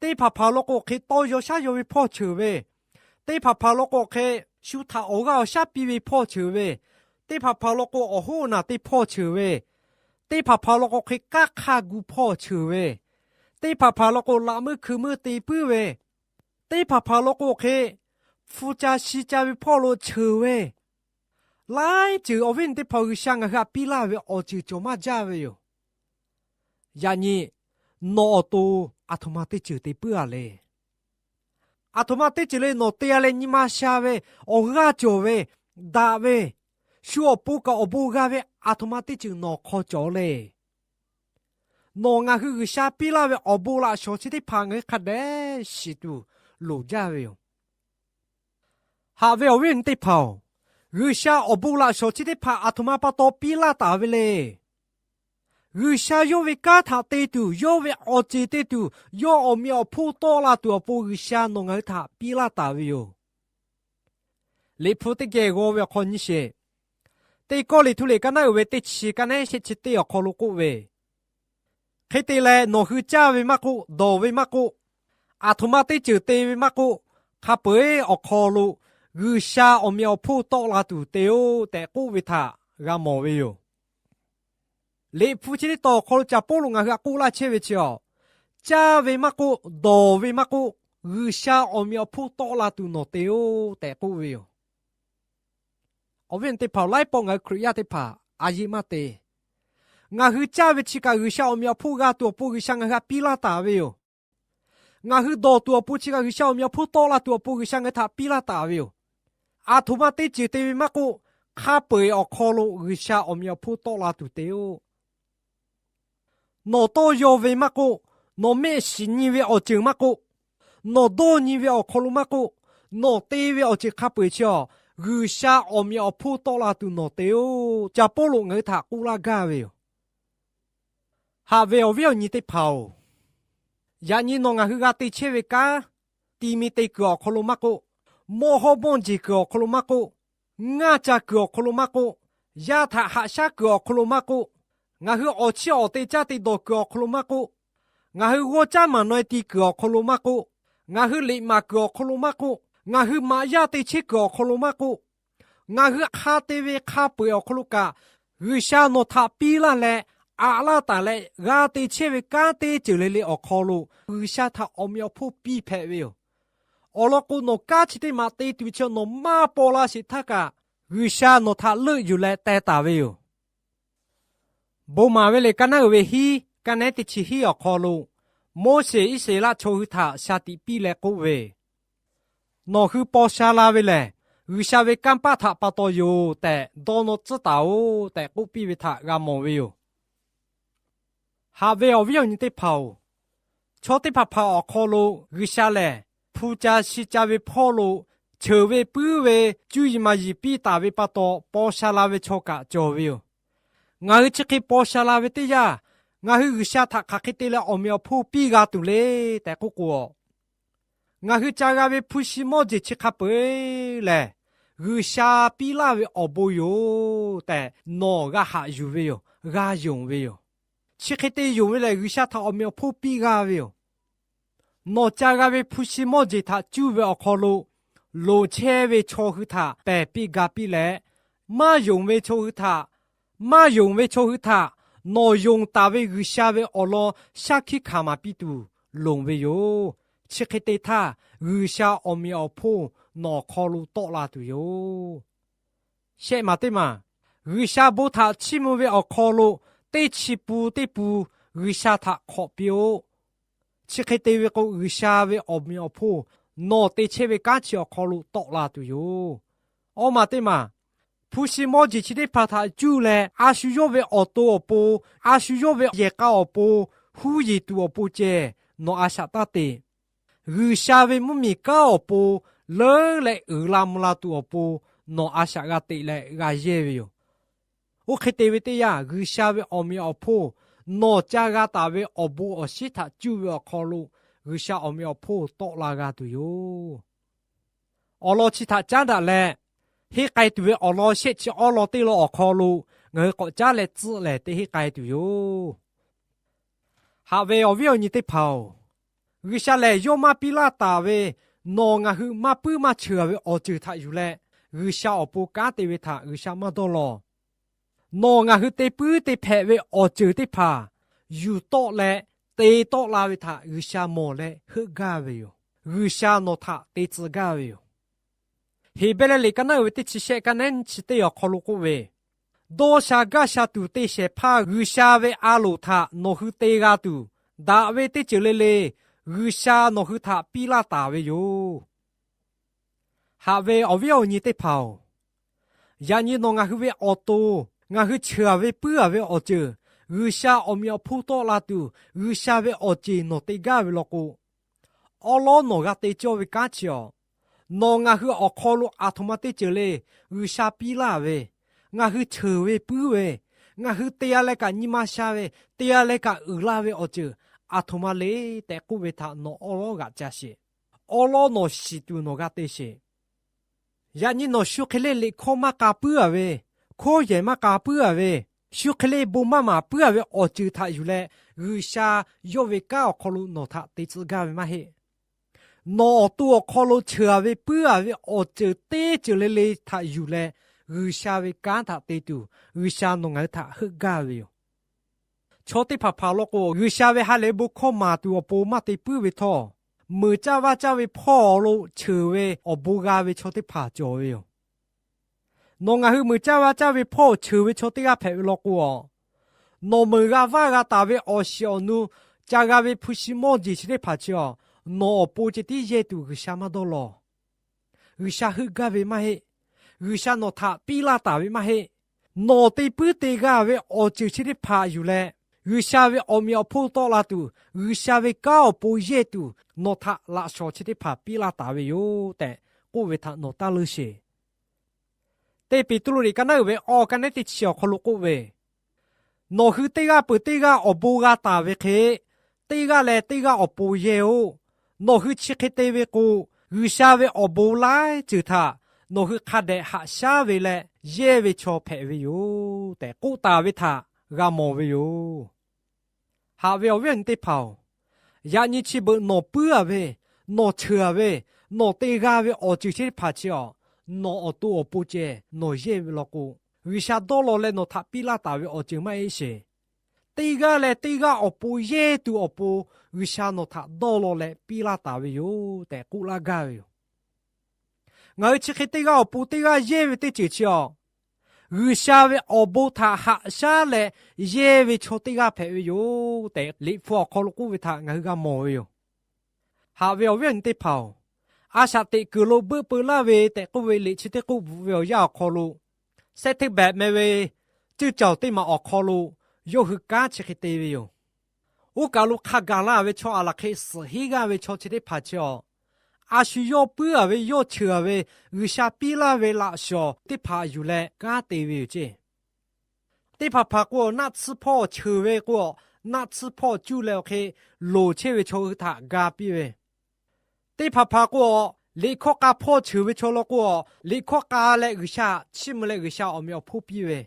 teˇ hpaˍ hpaˍ awˬ lawn k'o, awˬ hk'e tawˇ yaw shaˉ yaw ve hpawˇ cheuˬ ve, teˇ hpaˍ hpaˍ awˬ lawn k'o, awˬ hk'e shu htaꞈ awˬ g'aˇ awˬ shaˉ piˇ ve hpawˇ cheuˬ ve, teˇ hpaˍ hpaˍ awˬ lawn k'o, awˬ hoˉ awˬ naˬ te hpawˇ cheuˬ ve, teˇ hpaˍ hpaˍ awˬ lawn k'o, awˬ hk'e kanˉ hk'a gu hpawˇ cheuˬ ve, teˇ hpaˍ hpaˍ awˬ lawn k'o, laꞈ meuˇ hkui meuˇ te puiˉ ve, teˇ hpaˍ hpaˍ awˬ lawn k'o, awˬ hk'e hpu ca shi ca ve hpawˇ lo cheuˬ ve, laiˉ ceuˬ awˬ viˉ awˬ nyi teˇ hpaˍ G'uiˬsha ngaˬ hui htaꞈ piˇ laˇ ve awˬ ceuˬ cawˬ maˇ jaˇ ve yoˬ. Yaꞈ nyi nawˬ awˬ to aˬ htoꞈ ma teˇ ceuˬ te puiˉ-a le. Aˬ htoꞈ ma teˇ ceuˬ le nawˬ te-a leh nyi ma sha ve, awˬ g'aˇ cawˬ ve, daꞈ ve, shu awˬ pon kaꞈ awˬ bon g'a ve aˬ htoꞈ ma teˇ ceuˬ nawˬ hk'aw cawˬ le. Nawˬ ngaˬ hui G'uiˬsha piˇ laˇ ve awˬ bon laꞈ shawnˍ chi teˇ hpaˍ ngaˬ hui hk'a dehꞈ shiˍ tuˬ loˍ jaˇ ve yoˬ. Haꞈ ve awˬ viˉ awˬ nyi teˇ hpaˍ-oˬ, G'uiˬsha awˬ bon laꞈ shawnˍ chi teˇ hpaˍ aˬ htoꞈ ma pa taw piˇ laˇ taˍ ve le. G'uiˬsha yawˇ ve kanˉ htaꞈ te tuˬ, yawˇ ve awˬ ceˬ te tuˬ, yawˇ awˬ meꞈ awˬ hponˇ tawˆ la tuˬ awˬ pon G'uiˬsha nawˬ ngaˬ hui htaꞈ piˇ laˇ taˍ ve yoˬ. Liꞈ hpu teˇ geh g'aw ve awˬ hk'aw nyi sheˍ. Teˇ Kawˇrenˍhtuˆ liꞈ ka naˉ uiˍ ve teˇ chi ka nehˉ shehˆ chi teˇ awˬ hk'aw lo k'oˆ ve, Hk'e te leh, nawˬ hui caˇ ve maˇ k'oˆ, dawˬ ve maˇ k'oˆ, aˬ htoꞈ ma teˇ ceuˬ te ve maˇ k'oˆ, hk'a peu-eˬ awˬ hk'aw lo G'uiˬsha awˬ meꞈ awˬ hponˇ tawˆ la tuˬ te-oˆ tehꞈ k'oˆ ve htaꞈ g'a mawˬ ve yoˬ. Liꞈ hpu chi teˇ tawn awˬ hk'aw lo Caˍ Pawˇluꞈ ngaˬ hui htaꞈ k'oˆ laˇ chehˇ ve chi a, caˇ ve maˇ k'oˆ, dawˬ ve maˇ k'oˆ, G'uiˬsha awˬ meꞈ awˬ hponˇ tawˆ la tuˬ nawˬ te-oˆ tehꞈ k'oˆ ve yoˬ. Awˬ viˉ awˬ nyi teˇ hpaˍ-oˬ, laiˉ pawˆ ngaˬ hui Hkriꞈ yaˇ teˇ hpaˍ a yeˆ maˇ te. Ngaˬ hui caˇ ve chi kaꞈ G'uiˬsha awˬ meꞈ awˬ hponˇ g'a tuˬ awˬ pon G'uiˬsha ngaˬ hui htaꞈ piˇ laˇ taˍ ve yoˬ. Ngaˬ hui dawˬ tuˬ awˬ pon chi kaꞈ G'uiˬsha awˬ meꞈ awˬ hponˇ tawˆ la tuˬ awˬ pon G'uiˬsha ngaˬ hui htaꞈ piˇ laˇ taˍ ve yoˬ. Aˬ htoꞈ ma teˇ ceuˬ te ve maˇ k'oˆ, hk'a peu-eˬ awˬ hk'aw lo G'uiˬsha awˬ meꞈ awˬ hponˇ tawˆ la tuˬ te-oˆ. Nawˬ tawˇ yaw ve maˇ k'oˆ, nawˬ mehˆ shiˍ nyi ve awˬ ceuˬ maˇ k'oˆ, nawˬ dawˇ nyi ve awˬ hk'aw lo maˇ k'oˆ, nawˬ te ve awˬ ceuˬ hk'a peu-eˬ chi a, G'uiˬsha awˬ meꞈ awˬ hponˇ tawˆ la tuˬ nawˬ te-oˆ. Caˍ Pawˇluꞈ ngaˬ hui htaꞈ k'oˆ laˇ gaˇ ve yoˬ. Haꞈ ve awˬ viˉ awˬ nyi teˇ hpaˍ-oˬ, yaꞈ nyi nawˬ ngaˬ hui g'a te chehˇ ve kanˉ, ti mi te kuiˬ awˬ hk'aw lo maˇ k'oˆ, mawˇ hawˇ mawˇ jeˬ kuiˬ awˬ hk'aw lo maˇ k'oˆ, ngaˇ ca kuiˬ awˬ hk'aw lo maˇ k'oˆ, yaˇ htaꞈ haꞈ shaˉ kuiˬ awˬ hk'aw lo maˇ k'oˆ, ngaˬ hui awˬ chiˇ awˬ te caˇ te dawˬ kuiˬ awˬ hk'aw lo maˇ k'oˆ, ngaˬ hui g'awˇ caˉ maˍ naweh ti kuiˬ awˬ hk'aw lo maˇ k'oˆ, ngaˬ hui liꞈ maˍ kuiˬ awˬ hk'aw lo maˇ k'oˆ, ngaˬ hui maꞈ yaˇ te chehˇ kuiˬ awˬ hk'aw lo maˇ k'oˆ, ngaˬ hui hk'a te ve hk'a peu-eˬ awˬ hk'aw lo kaꞈ, G'uiˬsha nawˬ htaꞈ piˇ laˇ leh, aꞈ laˇ taˍ leh g'a te chehˇ ve kanˉ teˇ ceuˬ le le awˬ hk'aw lo G'uiˬsha htaꞈ awˬ meꞈ awˬ hponˇ piˇ hpehꞈ ve yoˬ. Awˬ lawn k'o, nawˬ kanˉ chi teˇ maˬ te tuˬ ve chi nawˬ maˇ paw la sheˍ htaˇ kaꞈ, G'uiˬsha nawˬ htaꞈ leuˆ yuˬ leh teh taˍ ve yoˬ. Bon maˍ ve liꞈ ka naˉ uiˍ ve hiˉ, ka nehˉ teˇ chi hiˉ awˬ hk'aw lo, Moˉseˍ Iˉsaˍreˍlaˆ chaw hui htaꞈ shaˍ tiꞈ piˇ leh k'oˆ ve, Nawˬ hui paw sha la ve lehˬ, G'uiˬsha ve kanˇ paˆ htaꞈ pa taw yoˬ tehꞈ dawˇ nawˇ tcuhˉ taˍ-oꞈ tehꞈ k'oˆ piˇ ve htaꞈ g'a mawˬ ve yoˬ. Haꞈ ve awˬ viˉ awˬ nyi teˇ hpaˍ-oˬ, chaw teˇ hpaˍ hpaˍ awˬ hk'aw lo G'uiˬsha lehˬ, hpu ca shi ca ve hpawˇ lo cheuˬ ve puiˉ ve cuˇ yiˍ maˍ yiˍ piˇ taˍ ve pa taw paw sha la ve chaw kaꞈ cawˬ ve yoˬ. Ngaˬ hui chi hk'e paw sha la ve teˇ yanˇ, ngaˬ hui G'uiˬsha htaꞈ hk'aˬ hk'e te leh awˬ meꞈ awˬ hponˇ piˇ g'a tuˬ le tehꞈ k'oˆ k'o, ngaˬ hui ca g'a ve hpu shi mawˇ jeˬ chi hk'a peu-eˬ lehˬ, G'uiˬsha piˇ laˇ ve awˬ bon yoˬ tehꞈ nawˬ g'a haꞈ yuˬ ve yoˬ, g'a yonˍ ve yoˬ. Chi hk'e te yonˍ ve lehˬ, G'uiˬsha htaꞈ awˬ meꞈ awˬ hponˇ piˇ g'a ve yoˬ. Nawˬ ca g'a ve hpu shi mawˇ jeˬ htaꞈ cuˇ ve awˬ hk'aw lo, loˍ chehˇ ve chaw hui htaꞈ pehˬ piˇ ga piˇ leh, maˇ yonˍ ve chaw hui htaꞈ, maˇ yonˍ ve chaw hui htaꞈ nawˬ yonˍ taˍ ve G'uiˬsha ve awˬ lawn shaˉ hkiˆ hkanˍ maˍ piˇ tuˬ loˍ ve yoˬ. Chi hk'e te htaˇ, G'uiˬsha awˬ meꞈ awˬ hponˇ nawˬ awˬ hk'aw lo tawˆ la tuˬ yoˬ. Shehˆ maˬ teˇ maˬ, G'uiˬsha bon htaꞈ chiˇ mvuh ve awˬ hk'aw lo teˇ chi pun teˇ pun G'uiˬsha htaꞈ hk'awꞈ piˇ-oˆ. Chi hk'e te ve k'o, G'uiˬsha ve awˬ meꞈ awˬ hponˇ nawˬ te chehˇ ve kanˉ chi awˬ hk'aw lo tawˆ la tuˬ yoˬ. Awˬ maˬ teˇ maˬ, hpu shi mawˇ jeˬ chi teˇ hpaˍ htaꞈ cuˇ leh a shu yawˇ ve awˬ to awˬ pon, a shu yawˇ ve yehˬ k'a awˬ pon, huˉ yeˬ tuˬ awˬ pon ceh nawˬ a shaꞈ taˇ te. G'uiˬsha ve mvuhˇmiˬ kanˉ awˬ pon leuˉ leh uiˍ la mvuh la tuˬ awˬ pon nawˬ a shaꞈ g'a teꞈ leh g'a yehˇ ve yoˬ. Oˇ hk'e te ve teˇ yanˇ, G'uiˬsha ve awˬ meꞈ awˬ hponˇ nawˬ ca g'a taˍ ve awˬ bon awˬ shinˉ htaꞈ cuˇ ve awˬ hk'aw lo G'uiˬsha awˬ meꞈ awˬ hponˇ tawˆ la g'a tuˬ yoˬ. Awˬ lawn chi htaꞈ caˉ daꞈ leh, henˇ k'ai tuˬ ve awˬ lawn shehˆ chi awˉ lawn teˇ lawn awˬ hk'aw lo ngaˬ hui k'awꞈ caˉ leh tcuhˆ lehˍ te henˇ k'ai tuˬ yoˬ. Haꞈ ve awˬ viˉ awˬ nyi teˇ hpaˍ-oˬ, G'uiˬsha lehˬ yawˇ maˇ piˇ laˇ taˍ ve, nawˬ ngaˬ hui maˇ puiˉ maˇ cheuˬ ve awˬ ceuˬ htaꞈ yuˬ leh G'uiˬsha awˬ pon kanˉ te ve htaꞈ G'uiˬsha maˇ dawˇ law. Nawˬ ngaˬ hui te puiˉ te hpehꞈ ve awˬ ceuˬ teˇ hpaˍ yuˬ tawˆ leh te tawˆ la ve htaꞈ G'uiˬsha mawˬ leh heuˆ gaˇ ve yoˬ. G'uiˬsha nawˬ htaꞈ te tcuh gaˇ ve yoˬ. Heˍbrehˇ liꞈ ka naˉ uiˍ ve teˇ chi shehˆ ka nehˉ nyiˇ chi teˇ awˬ hk'aw lo k'oˆ ve, Dawˇ sha gaˇ sha tuˬ te shehˍ hpaˇ G'uiˬsha ve a loˍ htaꞈ nawˬ hui te g'a tuˬ, daꞈ ve teˇ ceuˬ le le G'uiˬsha nawˬ hui htaꞈ piˇ laˇ taˍ ve yoˬ. Haꞈ ve awˬ viˉ awˬ nyi teˇ hpaˍ-oˬ, yaꞈ nyi nawˬ ngaˬ hui ve awˬ to, ngaˬ hui cheuˬ-a ve puiˉ-a ve awˬ ceuˬ, G'uiˬsha awˬ meꞈ awˬ hponˇ tawˆ la tuˬ G'uiˬsha ve awˬ ceˬ nawˬ te gaˇ ve law k'o, awˉ lawˉ nawˬ g'a te cawˇ ve kanˉ chi awˬ, Nawˬ ngaˬ hui awˬ hk'aw lo aˬ htoꞈ ma teˇ ceuˬ le G'uiˬsha piˇ laˇ ve, ngaˬ hui cheuˬ ve puiˉ ve, ngaˬ hui te g'a leh kaꞈ nyi ma sha ve, te g'a leh kaꞈ uiˍ la ve awˬ ceuˬ aˬ htoꞈ ma le tehꞈ k'oˆ ve htaꞈ nawˬ awˉ lawˉ g'aꞈ ca sheˍ. Awˉ lawˉ nawˬ shiˍ tuˬ nawˬ g'a te sheˍ. Yaꞈ nyi nawˬ shu hk'e le liꞈ hkawˇ maˇ k'a puiˉ a ve, hkawˇ yehˬ maˇ k'a puiˉ a ve, shu hk'e le bon maˇ maˍ puiˉ a ve awˬ ceuˬ htaꞈ yuˬ leh, G'uiˬsha yawˇ ve kanˉ awˬ hk'aw lo nawˬ htaꞈ te tcuh gaˇ ve maˇ heˆ. Nawˬ awˬ to awˬ hk'aw lo cheuˬ a ve puiˉ a ve awˬ ceuˬ teˇ ceuˬ le le htaꞈ yuˬ leh, G'uiˬsha ve kanˉ htaꞈ te tuˬ, G'uiˬsha nawˬ ngaˬ hui htaꞈ heuˆ gaˇ ve yoˬ. Chaw teˇ hpaˍ hpaˍ law k'o, G'uiˬsha ve ha lehˬ bon hkawˇ maˍ tuˬ awˬ pon maˇ te puiˉ ve htawˇ, meuˍ caˇ vaˇ caˇ ve hpawˇ lo cheuˬ ve awˬ bon g'a ve chaw teˇ hpaˍ cawˬ ve yoˬ. Nawˬ ngaˬ hui meuˍ caˇ vaˇ caˇ ve hpawˇ cheuˬ ve chaw teˇ g'aˇ hpehꞈ ve law k'o a, nawˬ meuˍ g'a vaˇ g'a taˍ ve awˬ shiˍ awˬ nu ca g'a ve hpu shi mawˇ jeˬ chi teˇ hpaˍ chi a, nawˬ awˬ pon ceh tiˉ yehˇ tuˬ G'uiˬsha maˇ dawˇ law. G'uiˬsha heuˆ gaˇ ve maˇ heˆ. G'uiˬsha nawˬ htaꞈ piˇ laˇ taˍ ve maˇ heˆ. Nawˬ te puiˉ te g'a ve awˬ ceuˬ chi teˇ hpaˍ yuˬ leh, G'uiˬsha ve awˬ meꞈ awˬ hponˇ tawˆ la tuˬ, G'uiˬsha ve kanˉ awˬ pon yehˇ tuˬ nawˬ htaꞈ laꞈ shawnˍ chi teˇ hpaˍ piˇ laˇ taˍ ve yoˬ tehꞈ k'oˆ ve htaꞈ nawˬ taˇ leuˇ sheˍ. Teˇ Peˍtruˆ liꞈ ka naˉ uiˍ ve awˬ ka nehˉ teˇ chi awˬ hk'aw lo k'oˆ ve, Nawˬ hui teˇ g'aˇ peuˬ teˇ g'aˇ awˬ bon g'a taˍ ve hk'e, teˇ g'aˇ leh teˇ g'aˇ awˬ pon yehˇ-oˆ. Nawˬ hui chi hk'e te ve k'o, G'uiˬsha ve awˬ bon laiˉ ceuˬ htaꞈ nawˬ hui hk'a dehꞈ haꞈ shaˉ ve leh yehˇ ve chaw hpehꞈ ve yoˬ tehꞈ k'oˆ taˍ ve htaꞈ g'a mawˬ ve yoˬ. Haꞈ ve awˬ viˉ awˬ nyi teˇ hpaˍ-oˬ, yaꞈ nyi chi beuꞈ nawˬ puiˉ a ve, nawˬ cheuˬ a ve, nawˬ te g'a ve awˬ ceuˬ chi teˇ hpaˍ chi a, nawˬ awˬ to awˬ pon ceh nawˬ yehˇ ve law k'o, G'uiˬsha dawˇ law leh nawˬ htaꞈ piˇ laˇ taˍ ve awˬ ceuˬ maˇ heˆ sheˍ. Teˇ g'aˇ leh teˇ g'aˇ awˬ pon yehˇ tuˬ awˬ pon G'uiˬsha nawˬ htaꞈ dawˇ law leh piˇ laˇ taˍ ve yoˬ tehꞈ k'oˆ laˇ gaˇ ve yoˬ. Ngaˬ hui chi hk'e teˇ g'aˇ awˬ pon teˇ g'aˇ yehˇ ve teˇ ceuˬ chi a, G'uiˬsha ve awˬ bon htaꞈ haꞈ shaˉ leh yehˇ ve chaw teˇ g'aˇ hpehꞈ ve yoˬ tehꞈ, Liꞈ hpu awˬ hk'aw lo k'oˆ ve htaꞈ ngaˬ hui g'a mawˬ ve yoˬ. Haꞈ ve awˬ viˉ awˬ nyi teˇ hpaˍ-oˬ, a shaꞈ teꞈ kuiˬ lo beuˆ peu laˇ ve tehꞈ k'oˆ ve liꞈ chi teˇ k'oˆ bvuhꞈ ve awˬ yanˇ awˬ hk'aw lo, Sehˉ hteˇ behꞈ meh ve ceuˇ caˬ teˇ maˬ awˬ hk'aw lo yawˇ hui kanˉ chi hk'e te ve yoˬ. Oˇ kaˬ lo hk'a gaˬ la ve chaw aˬ laˬ hk'e suhˍ henˇ g'aˇ ve chaw chi teˇ hpaˍ chi a, a shu yawˇ puiˉ a ve yawˇ cheuˬ a ve G'uiˬsha piˇ laˇ ve laꞈ shawnˍ teˇ hpaˍ yuˬ leh kanˉ te ve yoˬ ceˇ. Teˇ hpaˍ hpaˍ k'o, naˆ tsuhˇ hpawˇ cheuˬ ve k'o, naˆ tsuhˇ hpawˇ cuˇ leh awˬ hk'e loˍ chehˇ ve chaw hui htaꞈ ga piˇ ve, teˇ hpaˍ hpaˍ k'o, liꞈ hkawˇ k'a hpawˇ cheuˬ ve chaw law k'o, liꞈ hkawˇ k'a leh G'uiˬsha chiˇ mvuh leh G'uiˬsha awˬ meꞈ awˬ hponˇ piˇ ve,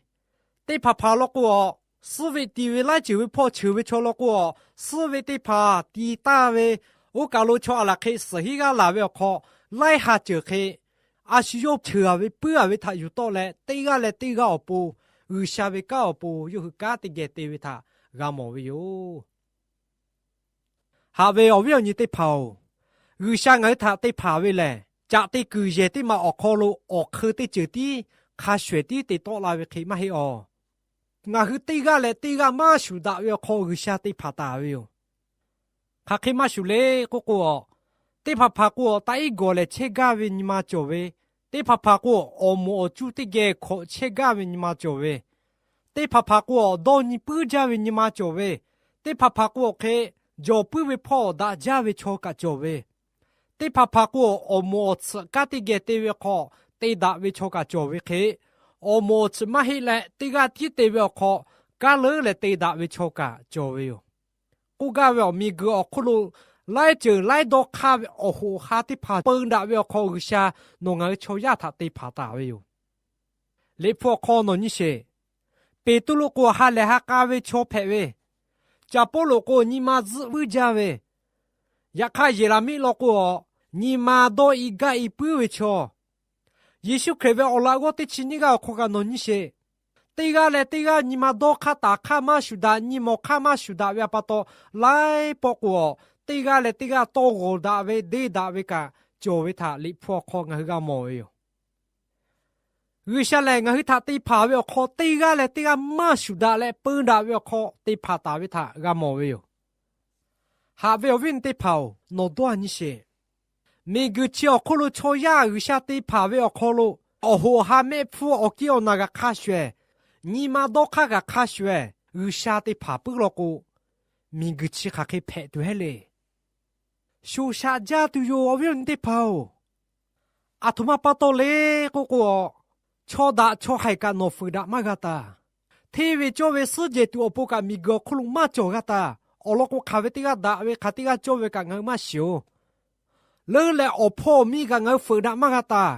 teˇ hpaˍ hpaˍ law k'o, suhˉ ve ti ve laiˉ ceuˬ ve hpawˇ cheuˬ ve chaw law k'o, suhˉ ve teˇ hpaˍ ti taˇ ve, oˇ kaˬ lo chaw aˬ laˬ hk'e suhˍ henˇ g'aˇ laˬ ve awˬ hk'aw, laiˉ ha ceuˬ hk'e a shu yawˇ cheuˬ a ve puiˉ a ve htaꞈ yuˬ tawˆ leh, teˇ g'aˇ leh teˇ g'aˇ awˬ pon G'uiˬsha ve kanˉ awˬ pon yawˇ hui kanˉ te geh te ve htaꞈ g'a mawˬ ve yoˬ. Haꞈ ve awˬ viˉ awˬ nyi teˇ hpaˍ-oˬ, G'uiˬsha ngaˬ hui htaꞈ te hpanˍ ve lehˬ, caꞈ te kuiˬ yehˬ teˇ maˬ awˬ hk'aw lo awˬ hk'eun teˇ ceuˬ tiˉ hk'a shuˍ ehˍ tiˉ te tawˆ la ve hk'e maˇ heˆ awˬ. Ngaˬ hui teˇ g'aˇ leh teˇ g'aˇ maˇ shuˍ daꞈ ve awˬ hk'aw G'uiˬsha te hpanˍ taˍ ve yoˬ. Hk'aˬ hk'e maˇ shuˍ le k'oˆ k'o, teˇ hpaˍ hpaˍ k'o, taꞈ iˉ gawˬ lehˬ chehˇ gaˇ ve nyi ma cawˬ ve, teˇ hpaˍ hpaˍ k'o, awˬ moˍ awˬ cuˇ teˇ geh hkawꞈ chehˇ gaˇ ve nyi ma cawˬ ve, teˇ hpaˍ hpaˍ k'o, dawˇ nyi puiˉ jaˇ ve nyi ma cawˬ ve, teˇ hpaˍ hpaˍ k'o, awˬ hk'e jawˬ puiˉ ve hpawˇ daꞈ jaˇ ve chaw kaꞈ cawˬ ve, teˇ hpaˍ hpaˍ k'o, awˬ moˍ awˬ tsuhꞈ kanˉ teˇ geh te ve hk'aw te daꞈ ve chaw kaꞈ cawˬ ve hk'e, awˬ moˍ awˬ tsuhꞈ maˇ heˆ leh teˇ g'aˇ tiˉ te ve awˬ hk'aw, kanˉ leuˉ leh te daꞈ ve chaw kaꞈ cawˬ ve yoˬ. K'oˆ gaˇ ve awˬ miˬguiˬ awˬ hk'oˆ lo laiˉ ceuˬ laiˉ dawˇ hk'aˇ ve awˬ hoꞈ awˬ ha teˇ hpaˍ peu daꞈ ve awˬ hk'aw G'uiˬsha nawˬ ngaˬ hui chaw yaˇ htaꞈ te hpanˍ taˍ ve yoˬ. Liꞈ hpu awˬ hk'aw nawˬ nyi sheˍ. Peˍtruˆ k'o, ha lehˬ ha k'a ve chaw hpehꞈ ve, Caˍ Pawˇluꞈ k'o, nyi ma tzuhˆ vuiˇ jaˇ ve, yaꞈ hk'aˇ Yeˍraˍmiˆ law k'o, nyi ma dawˇ i gaˇ i puiˉ ve chaw. Yeˍsuˆ Hkriꞈ ve awˬ laꞈ g'awˇ teˇ chi nyiˇ g'aˇ awˬ hk'aw kaꞈ nawˬ nyi sheˍ. Teˇ g'aˇ leh teˇ g'aˇ nyi ma dawˇ hk'aˇ taˍ hk'aˇ maˇ shuˍ daꞈ, nyi mawˬ hk'aˇ maˇ shuˍ daꞈ ve a pa taw, laiˉ pawˆ k'o, teˇ g'aˇ leh teˇ g'aˇ tawˇ g'awˬ daꞈ ve, deˇ daꞈ ve kaꞈ cawˬ ve htaꞈ Liꞈ hpu awˬ hk'aw ngaˬ hui g'a mawˬ ve yoˬ. G'uiˬsha lehˬ, ngaˬ hui htaꞈ te hpanˍ ve awˬ hk'aw, teˇ g'aˇ leh teˇ g'aˇ maˇ shuˍ daꞈ leh peu daꞈ ve awˬ hk'aw te hpanˍ taˍ ve htaꞈ g'a mawˬ ve yoˬ. Haꞈ ve awˬ viˉ awˬ nyi teˇ hpaˍ-oˬ, nawˬ dawˇ nyi sheˍ. Miˬguiˬ chi awˬ hk'oˆ lo chaw yaˇ G'uiˬsha te hpanˍ ve awˬ hk'aw lo, awˬ hoꞈ awˬ ha mehˆ hpfuhˇ awˬ kiˇ awˬ naˬ g'a hk'a shuˍ ehˍ, nyi ma dawˇ hk'aˇ g'a hk'a shuˍ ehˍ, G'uiˬsha te hpanˍ puiˉ law k'o, miˬguiˬ chi hk'aˬ hk'e hpehꞈ tuˬ heˆ le. Shoˍ shaꞈ jaˇ tuˬ yoˬ, awˬ viˉ awˬ nyi teˇ hpaˍ-oˬ. Aˬ htoꞈ ma pa taw le k'oˆ k'o, chaw daꞈ chaw haiˬ kaꞈ nawˬ fuiˍ daꞈ maˇ g'a taˍ. Hteˇ ve cawˇ ve suhˉ jehˬ tuˬ awˬ pon kaꞈ miˬguiˬ awˬ hk'oˆ lo maˇ cawˬ g'a taˍ. Awˬ lawn k'o, hk'aˬ ve teˇ g'aˇ daꞈ ve, hk'aˬ teˇ g'aˇ cawˇ ve kaꞈ ngaˬ hui maˇ shiˍ-oˬ. Leuˉ leh awˬ hpawˇ awˬ miˇ kaꞈ ngaˬ hui fuiˍ daꞈ maˇ g'a taˍ.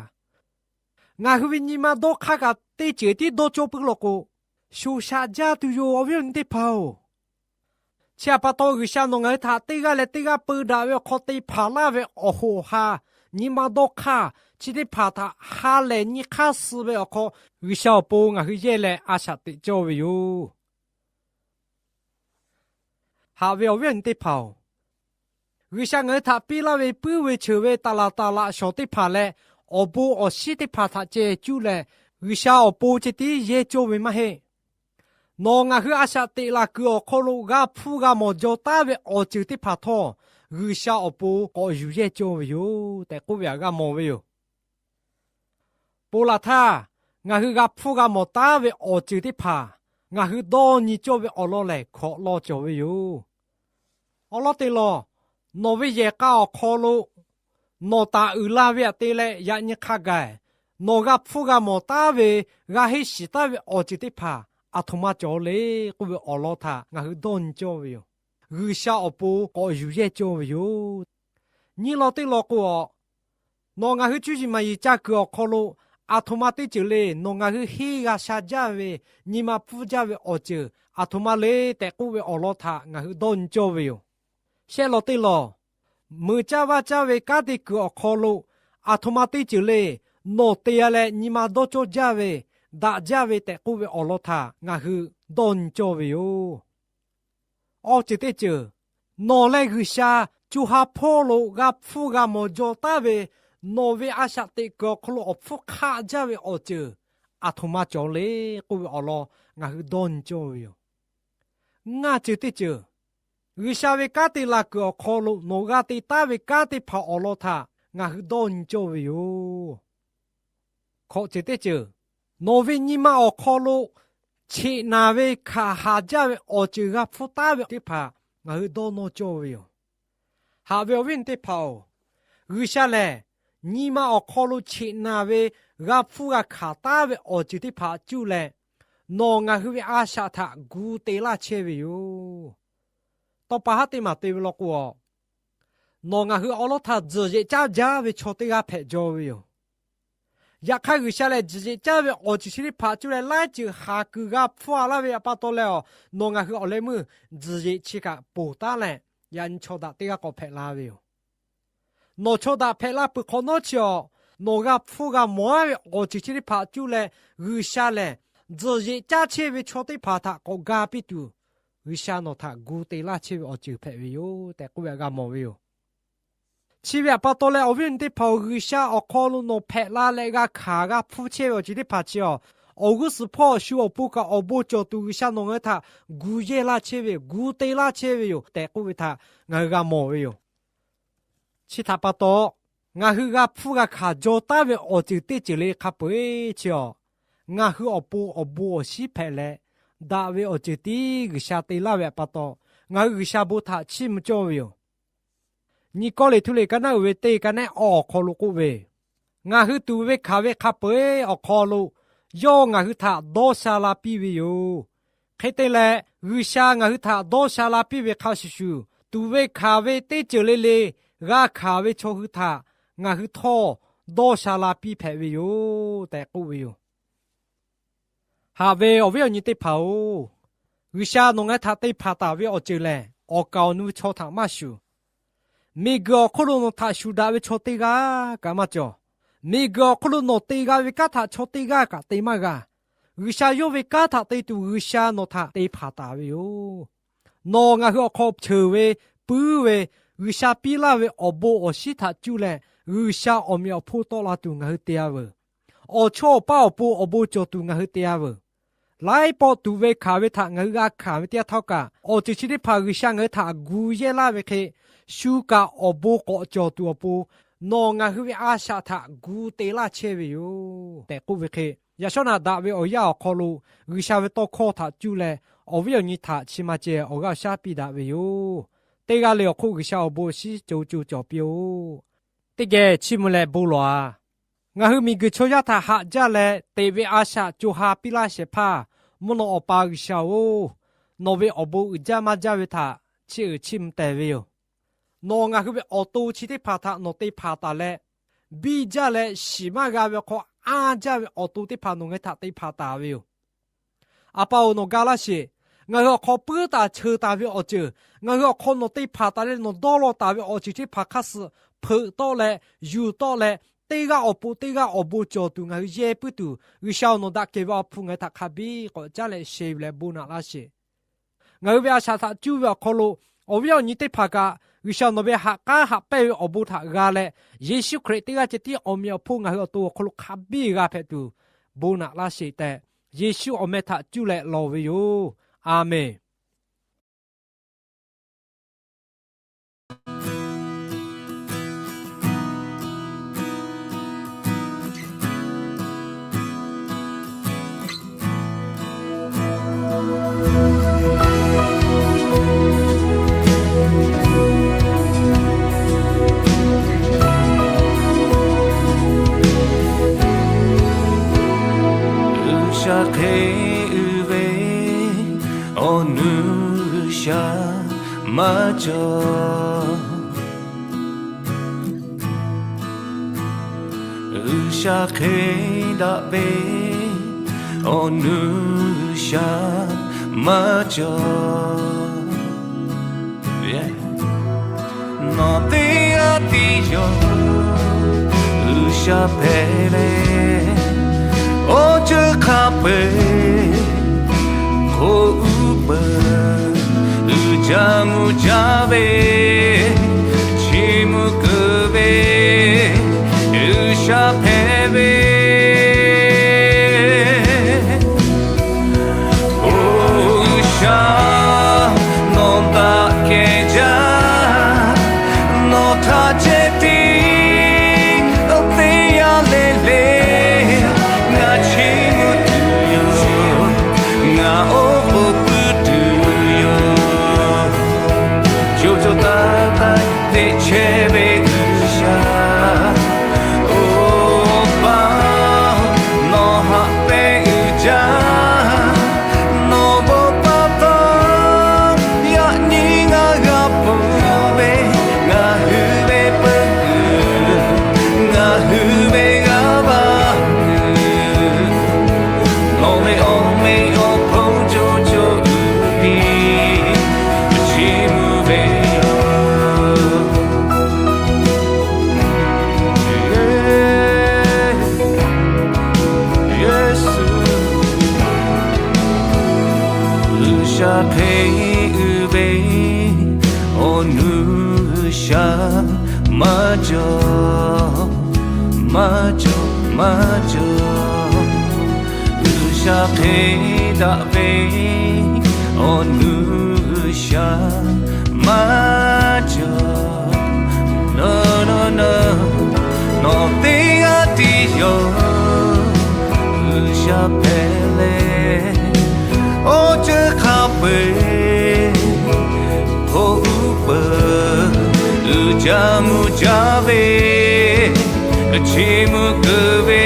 Ngaˬ hui ve nyi ma dawˇ hk'aˇ kaꞈ teˇ ceuˬ tiˉ dawˇ cawˇ puiˉ law k'o, shoˍ shaꞈ jaˇ tuˬ yoˬ, awˬ viˉ awˬ nyi teˇ hpaˍ-oˬ. Chi htaꞈ pa taw, G'uiˬsha nawˬ ngaˬ hui htaꞈ teˇ g'aˇ leh teˇ g'aˇ peu daꞈ ve awˬ hk'aw te hpanˍ laˇ ve awˬ hoꞈ awˬ ha, nyi ma dawˇ hk'aˇ, chi teˇ hpaˍ htaꞈ ha lehˬ nyi hk'aˇ suh ve awˬ hk'aw, G'uiˬsha awˬ pon ngaˬ hui yehˇ leh a shaꞈ teꞈ cawˇ ve yoˬ. Haꞈ ve awˬ viˉ awˬ nyi teˇ hpaˍ-oˬ, G'uiˬsha ngaˬ hui htaꞈ piˇ laˇ ve puiˉ ve cheuˬ ve taˍ laˍ taˍ laꞈ shawˍ teˇ hpaˍ leh awˬ bon awˬ shinˉ teˇ hpaˍ htaꞈ ceh cuˇ leh, G'uiˬsha awˬ pon ceh tiˉ yehˇ cawˇ ve maˇ heˆ. Nawˬ ngaˬ hui a shaꞈ teꞈ laˬ kuiˬ awˬ hk'aw lo g'a hpfuhˇ g'a mawˬ jaw taˉ ve awˬ ceuˬ teˇ hpaˍ htawˇ, G'uiˬsha awˬ pon k'awꞈ yuˬ yehˇ cawˇ ve yoˬ tehꞈ k'oˆ ve htaꞈ g'a mawˬ ve yoˬ. Ponˬ laˬ htaˇ, ngaˬ hui g'a hpfuhˇ g'a mawˬ taˉ ve awˬ ceuˬ teˇ hpaˍ ngaˬ hui dawˇ nyi cawˇ ve awˬ lawn lehˬ, hkawꞈ law cawˬ ve yoˬ. Awˬ lawn teˇ lawˬ, nawˬ ve yehˬ k'a awˬ hk'aw lo nawˬ taˍ uiˍ la ve htaꞈ te leh yaꞈ nyi hk'a gaˬ, nawˬ g'a hpfuhˇ g'a mawˬ taˉ ve, g'a henˇ shiˍ taˉ ve awˬ ceuˬ teˇ hpaˍ aˬ htoꞈ ma cawˬ le k'oˆ ve awˬ lawn htaꞈ ngaˬ hui dawˇ nyi cawˇ ve yoˬ. G'uiˬsha awˬ pon k'awꞈ yuˬ yehˇ cawˇ ve yoˬ. Nyiˇ law teˇ law k'o, nawˬ ngaˬ hui cuˇ yiˍ maˍ yiˍ ca kuiˬ awˬ hk'aw lo aˬ htoꞈ ma teˇ ceuˬ le, nawˬ ngaˬ hui henˇ g'a sha jaˇ ve, nyi ma pfuhˇ jaˇ ve awˬ ceuˬ aˬ htoꞈ ma le tehꞈ k'oˆ ve awˬ lawn htaꞈ ngaˬ hui dawˇ nyi cawˇ ve yoˬ. Shehˆ law teˇ law, meuꞈ caˇ vaˇ caˇ ve kanˉ te kuiˬ awˬ hk'aw lo aˬ htoꞈ ma teˇ ceuˬ le, nawˬ te-a leh nyi ma dawˇ cawˇ jaˇ ve, daꞈ jaˇ ve tehꞈ k'oˆ ve awˬ lawn htaꞈ ngaˬ hui dawˇ nyi cawˇ ve yoˬ. Awˬ ceuˬ teˇ ceuˬ, nawˬ leh G'uiˬsha co ha hpawˇ lo g'a hpfuhˇ g'a mawˬ jaw taˉ ve, nawˬ ve a shaꞈ teꞈ kuiˬ awˬ hk'aw lo awˬ hpfuhˇ hk'aˆ jaˇ ve awˬ ceuˬ aˬ htoꞈ ma cawˬ le k'oˆ ve awˬ lawn ngaˬ hui dawˇ nyi cawˇ ve yoˬ. Ngaˇ ceuˬ teˇ ceuˬ, G'uiˬsha ve kanˉ te laˬ kuiˬ awˬ hk'aw lo nawˬ g'a te taˉ ve kanˉ teˇ hpaˍ awˬ lawn htaꞈ ngaˬ hui dawˇ nyi cawˇ ve yoˬ. Hkawꞈ ceuˬ teˇ ceuˬ, nawˬ ve nyi ma awˬ hk'aw lo cheꞈ naˍ ve hkanˍ haˍ jaˇ ve awˬ ceuˬ g'a hpfuhˇ taˉ ve teˇ hpaˍ ngaˬ hui dawˇ nawˇ cawˇ ve yoˬ. Haꞈ ve awˬ viˉ awˬ nyi teˇ hpaˍ-oˬ, G'uiˬsha lehˬ nyi ma awˬ hk'aw lo cheꞈ naˍ ve g'a hpfuhˇ g'a hkanˍ taˉ ve awˬ ceuˬ teˇ hpaˍ cuˇ leh, nawˬ ngaˬ hui ve a shaꞈ htaꞈ gu te laˇ chehˇ ve yoˬ. Tawˇ pa haˉ teˇ maˬ te ve law k'o, nawˬ ngaˬ hui awˬ lawn htaꞈ tzuhˬ yeꞈ caˉ jaˇ ve chaw teˇ g'aˇ hpehꞈ jaw ve yoˬ. Yaꞈ hk'aˇ, G'uiˬsha lehˬ tzuhˬ yeꞈ caˉ ve awˬ ceuˬ chi teˇ hpaˍ cuˇ leh laiˉ ceuˬ haˍ kuiˬ g'a hpfuhˇ a laˇ ve pa taw leh, nawˬ ngaˬ hui awˬ leh meuˇ tzuhˬ yeꞈ chi kaꞈ ponˬ taˉ leh, yaꞈ nyi chaw daꞈ teˇ g'aˇ k'awꞈ hpehꞈ la ve yoˬ. Nawˬ chaw daꞈ hpehꞈ la peuˬ hk'awꞈ nawˉ chi awˬ, nawˬ g'a hpfuhˇ g'a mawˬ-a ve awˬ ceuˬ chi teˇ hpaˍ cuˇ leh, G'uiˬsha lehˬ tzuhˬ yeꞈ caˉ chehˇ ve chaw teˇ hpaˍ htaꞈ k'awꞈ ga piˇ tuˬ, G'uiˬsha nawˬ htaꞈ gu te laˇ chehˇ ve awˬ ceuˬ hpehꞈ ve yoˬ tehꞈ k'oˆ ve htaꞈ g'a mawˬ ve yoˬ. Chi ve htaꞈ pa taw leh awˬ viˉ awˬ nyi teˇ hpaˍ-oˬ, G'uiˬsha awˬ hk'aw lo nawˬ hpehꞈ la leh g'a hkanˍ g'a hpfuhˇ chehˇ ve awˬ ceuˬ teˇ hpaˍ chi awˬ, awˬ g'uˇ suhˍ hpawˇ shu awˬ pon kaꞈ awˬ bon cawˬ tuˬ G'uiˬsha nawˬ ngaˬ hui htaꞈ gu yehˇ laˇ chehˇ ve yoˬ, gu te laˇ chehˇ ve yoˬ tehꞈ k'oˆ ve htaꞈ ngaˬ hui g'a mawˬ ve yoˬ. Chi htaꞈ pa taw, ngaˬ hui g'a hpfuhˇ g'a hkanˍ jaw taˉ ve awˬ ceuˬ teˇ ceuˬ le hk'a peu-eˬ chi awˬ, ngaˬ hui awˬ pon awˬ bon awˬ shinˉ hpehꞈ leh, daꞈ ve awˬ ceuˬ tiˉ G'uiˬsha te laˇ ve htaꞈ pa taw, ngaˬ hui G'uiˬsha bon htaꞈ chiˇ mvuh cawˇ ve yoˬ. Nyi Kawˇrenˍhtuˆ liꞈ ka naˉ uiˍ ve teˇ ka nehˉ awˬ hk'aw lo k'oˆ ve, ngaˬ hui tuꞈ ve hkanˍ ve hk'a peu-eˬ awˬ hk'aw lo yawˇ ngaˬ hui htaꞈ dawˇ sha la piˇ ve yoˬ. Hk'e te leh, G'uiˬsha ngaˬ hui htaꞈ dawˇ sha la piˇ ve hk'a shuˍ shuˍ, tuꞈ ve hkanˍ ve teˇ ceuˬ le le g'a hkanˍ ve chaw hui htaꞈ ngaˬ hui htawˇ dawˇ sha la piˇ hpehꞈ ve yoˬ tehꞈ k'oˆ ve yoˬ. Haꞈ ve awˬ viˉ awˬ nyi teˇ hpaˍ-oˬ, G'uiˬsha nawˬ ngaˬ hui htaꞈ te hpanˍ taˍ ve awˬ ceuˬ lehˬ, awˬ kaˍ awˬ nu ve chaw htaꞈ maˇ shuˍ. Miˬguiˬ awˬ hk'oˆ lo nawˬ htaꞈ shuˍ daꞈ ve chaw teˇ g'aˇ kaꞈ maˇ cawˬ. Miˬguiˬ awˬ hk'oˆ lo nawˬ te g'a ve kanˉ htaꞈ chaw teˇ g'aˇ kaꞈ te maˇ g'a. G'uiˬsha yawˇ ve kanˉ htaꞈ te tuˬ G'uiˬsha nawˬ htaꞈ te hpanˍ taˍ ve yoˬ. Nawˬ ngaˬ hui awˬ hk'aw cheuˬ ve, puiˉ ve, G'uiˬsha piˇ laˇ ve awˬ bon awˬ shinˉ htaꞈ cuˇ leh, G'uiˬsha awˬ meꞈ awˬ hponˇ tawˆ la tuˬ ngaˬ hui te-a veuˬ. Awˬ chawˇ awˬ paˇ awˬ pon awˬ bon cawˬ tuˬ ngaˬ hui te-a veuˬ. Laiˉ pawˆ tuꞈ ve hkanˍ ve htaꞈ ngaˬ hui g'a hkanˍ ve teˇ yanˇ htawˇ kaꞈ, awˬ ceuˬ chi teˇ hpaˍ G'uiˬsha ngaˬ hui htaꞈ gu yehˇ laˇ ve hk'e, shu kaꞈ awˬ bon k'awꞈ cawˬ tuˬ awˬ pon, nawˬ ngaˬ hui ve a shaꞈ htaꞈ gu te laˇ chehˇ ve yoˬ tehꞈ k'oˆ ve hk'e, yaꞈ shawˉ naꞈ daꞈ ve awˬ yanˇ awˬ hk'aw lo G'uiˬsha ve tawˇ hkawˇ htaꞈ cuˇ leh, awˬ viˉ awˬ nyi htaꞈ chi ma ceh awˬ g'aˇ awˬ shaˉ piˇ daꞈ ve yoˬ. Teˇ g'aˇ le awˬ hk'oˆ G'uiˬsha awˬ bon awˬ shinˉ co co cawˬ piˇ-oˆ. Teˇ geh chiˇ mvuh leh bon lawˬ-a. Ngaˬ hui miˬguiˬ chaw yaˇ htaꞈ haꞈ jaˇ leh teꞈ ve a shaꞈ co ha piˇ laˇ shehˍ hpaˇ, mvuhˇ naw Awˬ pa G'uiˬsha-oˬ, nawˬ ve awˬ bon uiˍ jaˇ maˇ jaˇ ve htaꞈ chiˇ uiˍ chiˇ mvuh tehˬ ve yoˬ. Nawˬ ngaˬ hui ve awˬ to chi teˇ hpaˍ htaꞈ nawˬ te hpanˍ taˍ leh, biˇ jaˇ leh shiˍ maˇ g'a ve awˬ hk'aw anˇ jaˇ ve awˬ to teˇ hpaˍ nawˬ ngaˬ hui htaꞈ te hpanˍ taˍ ve yoˬ. A pa-oˬ, nawˬ ga laˇ sheˍ. Ngaˬ hui awˬ hk'aw puiˉ taˍ cheuˬ taˍ ve awˬ ceuˬ, ngaˬ hui awˬ hk'aw nawˬ te hpanˍ taˍ leh nawˬ dawˇ law taˍ ve awˬ ceuˬ teˇ hpaˍ hk'aˇ suh hpeuꞈ tawˆ leh, yuˬ tawˆ leh, teˇ g'aˇ awˬ pon teˇ g'aˇ awˬ bon cawˬ tuˬ ngaˬ hui yehˇ puiˉ tuˬ, G'uiˬsha-oˬ, nawˬ daꞈ kehˬ ve Awˬ ha hpu ngaˬ hui htaꞈ hk'a biˇ k'awꞈ caˉ leh sheˍ leh bon naꞈ laˇ sheˍ. Ngaˬ hui ve a shaꞈ htaꞈ cuˇ ve awˬ hk'aw lo, awˬ viˉ awˬ nyi teˇ hpaˍ kaꞈ, G'uiˬsha nawˬ ve haꞈ k'aˉ haꞈ pehnˇ ve awˬ bon htaꞈ g'a leh, Yeˍsuˆ Hkriꞈ teˇ g'aˇ ceh tiˉ awˬ meꞈ awˬ hponˇ ngaˬ hui awˬ to awˬ hk'aw lo hk'a biˇ g'a hpehꞈ tuˬ, bon naꞈ laˇ sheˍ tehꞈ, Yeˍsuˆ awˬ meh htaꞈ cuˇ leh lawˬ ve yoˬ. A menˬ. G'uiˬsha hk'e uiˍ ve awˬ nu G'uiˬsha maˇ cawˬ. G'uiˬsha hk'e daꞈ ve awˬ nu G'uiˬsha maˇ cawˬ. Nawˬ teˇ g'aˇ tiˉ yawˇ G'uiˬsha hpehꞈ leh, oˇ ceuˬ hk'a peu-eˬ k'oˆ uˉ peunˍ, uiˍ jaˇ mvuh jaˇ ve, chiˇ mvuh keu ve G'uiˬsha hpehꞈ ve. Oˬ G'uiˬsha, nawˬ daꞈ kehˬ jaˇ, nawˬ htaꞈ ceh tiˉ teˇ yanˇ le le ngaˬ chiˇ mvuh tuˬ yoˬ, ngaˬ oˉ k'oˍ pui tuˬ yoˬ. Co co taiˍ taiˍ teꞈ chehˇ ve G'uiˬsha, oˬ pa, nawˬ haꞈ pehnˇ uiˍ jaˇ, nawˬ bon pa taw yaꞈ nyi ngaˬ g'a ponˬ ve, ngaˬ hui ve peu kuiˬ, ngaˬ hui ve g'a vaˇ kuiˬ, nawˬ ve awˬ meꞈ awˬ hponˇ co co uiˍ piˇ chiˇ mvuh ve yoˬ. Yeˍsuˆ, G'uiˬsha hk'e uiˍ ve awˬ nu G'uiˬsha maˇ cawˬ, maˇ cawˬ, maˇ cawˬ. G'uiˬsha hk'e daꞈ ve awˬ nu G'uiˬsha maˇ cawˬ. Nawˬ, nawˬ, nawˬ, nawˬ teˇ g'aˇ tiˉ yawˇ G'uiˬsha hpehꞈ leh, oˇ ceuˬ hk'a peu-eˬ k'oˆ uˉ peunˍ, uiˍ jaˇ mvuh jaˇ ve, chiˇ mvuh keu ve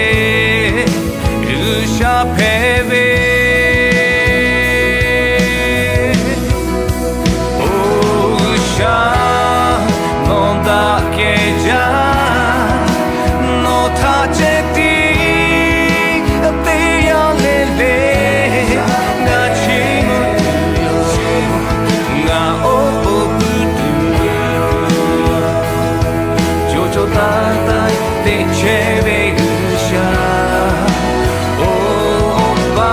G'uiˬsha hpehꞈ ve. Oˬ G'uiˬsha, nawˬ daꞈ kehˬ jaˇ, nawˬ htaꞈ ceh tiˉ teˇ yanˇ le le ngaˬ chiˇ mvuh tuˬ yoˬ, ngaˬ oˉ k'oˍ pui tuˬ yoˬ. Co co taiˍ taiˍ teꞈ chehˇ ve G'uiˬsha, oˬ pa,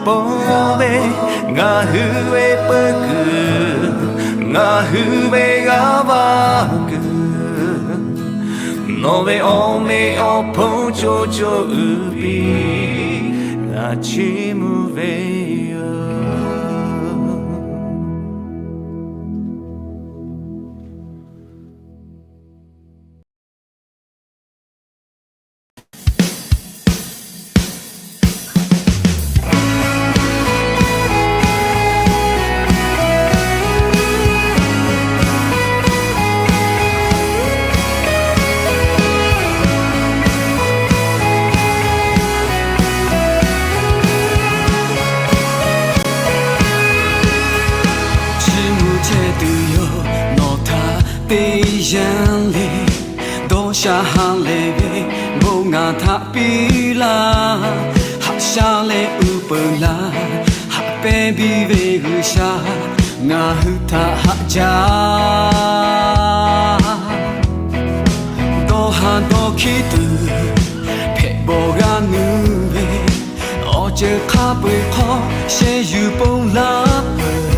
Bon ve, ngaˬ hui ve peuˬ kuiˬ, ngaˬ hui ve g'aˇ va kuiˬ, nawˬ ve awˬ meꞈ awˬ hponˇ co co uiˍ piˇ, ngaˬ chiˇ mvuh ve yoˬ. Chiˇ mvuh chehˇ tuˬ yoˬ nawˬ htaꞈ teˇ yanˇ le. Dawˇ sha ha lehˬ ve bon ngaˬ htaꞈ piˇ laˇ. Haꞈ sha leh uˉ peunˍ laˇ. Haꞈ pehnˇ biˇ ve G'uiˬsha ngaˬ hui htaꞈ haꞈ jaˇ. Dawˇ ha dawˇ hkiˉ tuˬ hpehꞈ bawˬ g'a nuˇ ve, awˬ ceuˬ hk'a peu-eˬ hk'aw sheh yuˬ ponˬ laˇ peuˬ.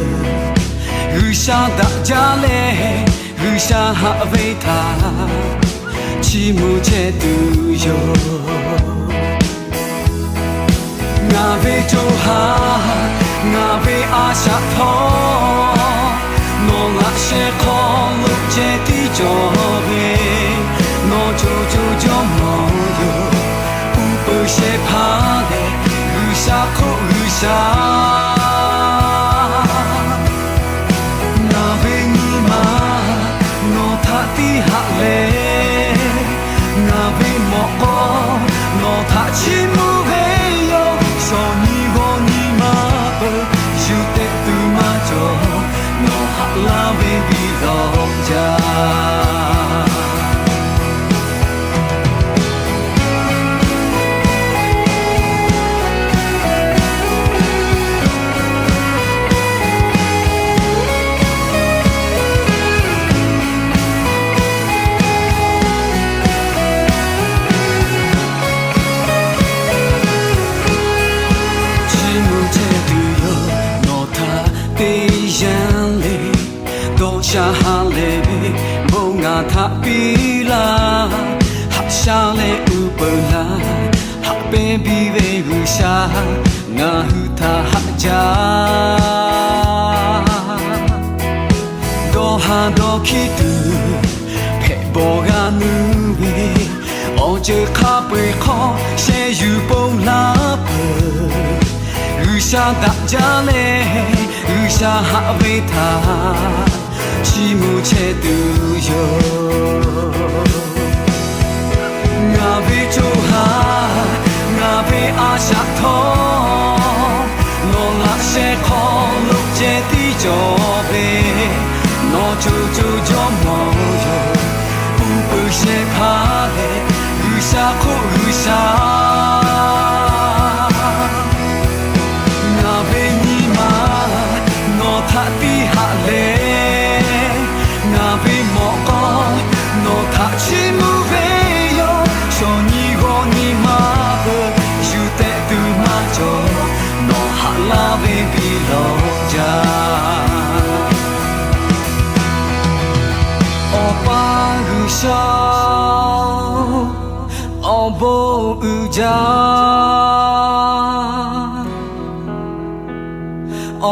G'uiˬsha daꞈ jaˇ leh, G'uiˬsha haꞈ ve htaꞈ chiˇ mvuh chehˇ tuˬ yoˬ. Ngaˬ ve co ha, ngaˬ ve a shaꞈ htawˇ, nawˬ laꞈ sheh hk'aw lo ceh tiˉ cawˬ ve, nawˬ co co jawˇmawˇ yoˬ. Uˉ peunˍ shehˍ hpaˇ lehˬ, G'uiˬsha hk'oˆ G'uiˬsha. Ngaˬ ve nyi ma nawˬ htaꞈ tiˉ haꞈ leh, ngaˬ ve mawꞈ k'aw nawˬ htaꞈ chiˇ mvuh ve yoˬ. Shawˍ nyi g'aw nyi ma peuˬ, shu tehꞈ tuˬ maˇ cawˬ, nawˬ haꞈ laˇ ve biˇ lawˬ jaˇ. Chiˇ mvuh chehˇ tuˬ yoˬ nawˬ htaꞈ teˇ yanˇ le. Dawˇ sha ha lehˬ ve bon ngaˬ htaꞈ piˇ laˇ. Haꞈ sha leh uˉ peunˍ laˇ. Haꞈ pehnˇ biˇ ve G'uiˬsha ngaˬ hui htaꞈ haꞈ jaˇ. Dawˇ ha dawˇ hkiˉ tuˬ hpehꞈ bawˬ g'a nuˇ ve, awˬ ceuˬ hk'a peu-eˬ hk'aw sheh yuˬ ponˬ laˇ peuˬ. G'uiˬsha daꞈ jaˇ leh, G'uiˬsha haꞈ ve htaꞈ chiˇ mvuh chehˇ tuˬ yoˬ. Ngaˬ ve co ha, ngaˬ ve a shaꞈ htawˇ, nawˬ laꞈ sheh hk'aw lo ceh tiˉ cawˬ ve, nawˬ co co jawˇmawˇ yoˬ. Uˉ peunˍ shehˍ hpaˇ lehˬ, G'uiˬsha hk'oˆ G'uiˬsha. Ngaˬ ve nyi ma nawˬ htaꞈ tiˉ haꞈ leh, ngaˬ ve mawꞈ k'aw nawˬ htaꞈ chiˇ mvuh ve yoˬ. Shawˍ nyi g'aw nyi ma peuˬ, shu tehꞈ tuˬ maˇ cawˬ, nawˬ haꞈ laˇ ve biˇ lawˬ jaˇ. Awˬ pa G'uiˬsha-oˬ, awˬ bon uiˍ jaˇ.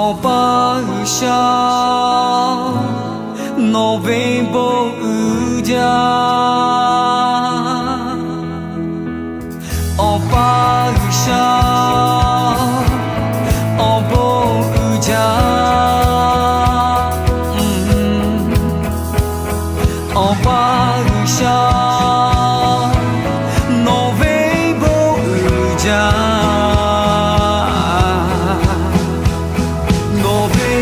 Awˬ pa G'uiˬsha, nawˬ ve bon uiˍ jaˇ. Awˬ pa G'uiˬsha, awˬ bon uiˍ jaˇ. Awˬ pa G'uiˬsha, nawˬ ve bon uiˍ jaˇ. Nawˬ ve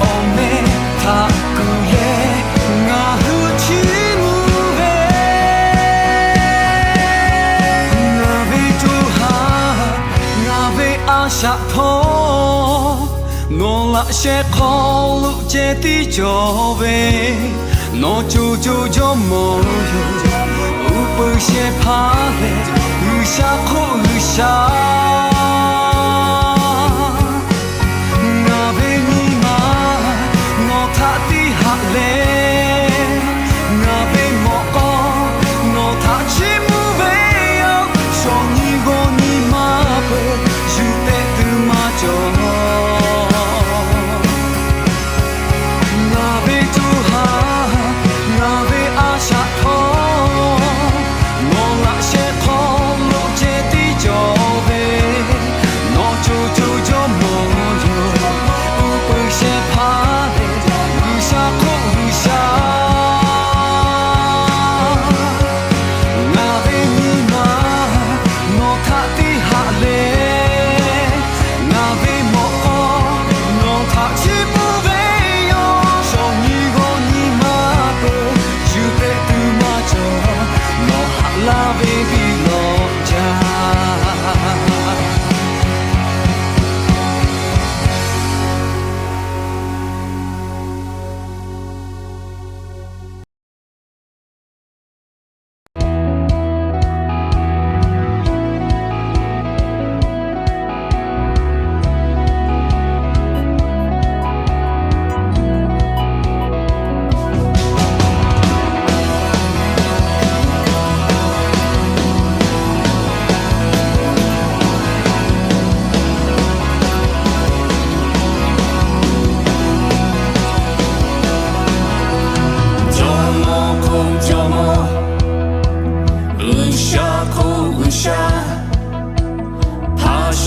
awˬ meh htaꞈ kuˬ leh ngaˬ hui chiˇ mvuh ve, ngaˬ ve co ha, ngaˬ ve a shaꞈ htawˇ, nawˬ laꞈ sheh hk'aw lo ceh tiˉ cawˬ ve, nawˬ co co jawˇmawˇ yoˬ. Uˉ peunˍ shehˍ hpaˇ lehˬ, G'uiˬsha hk'oˆ G'uiˬsha.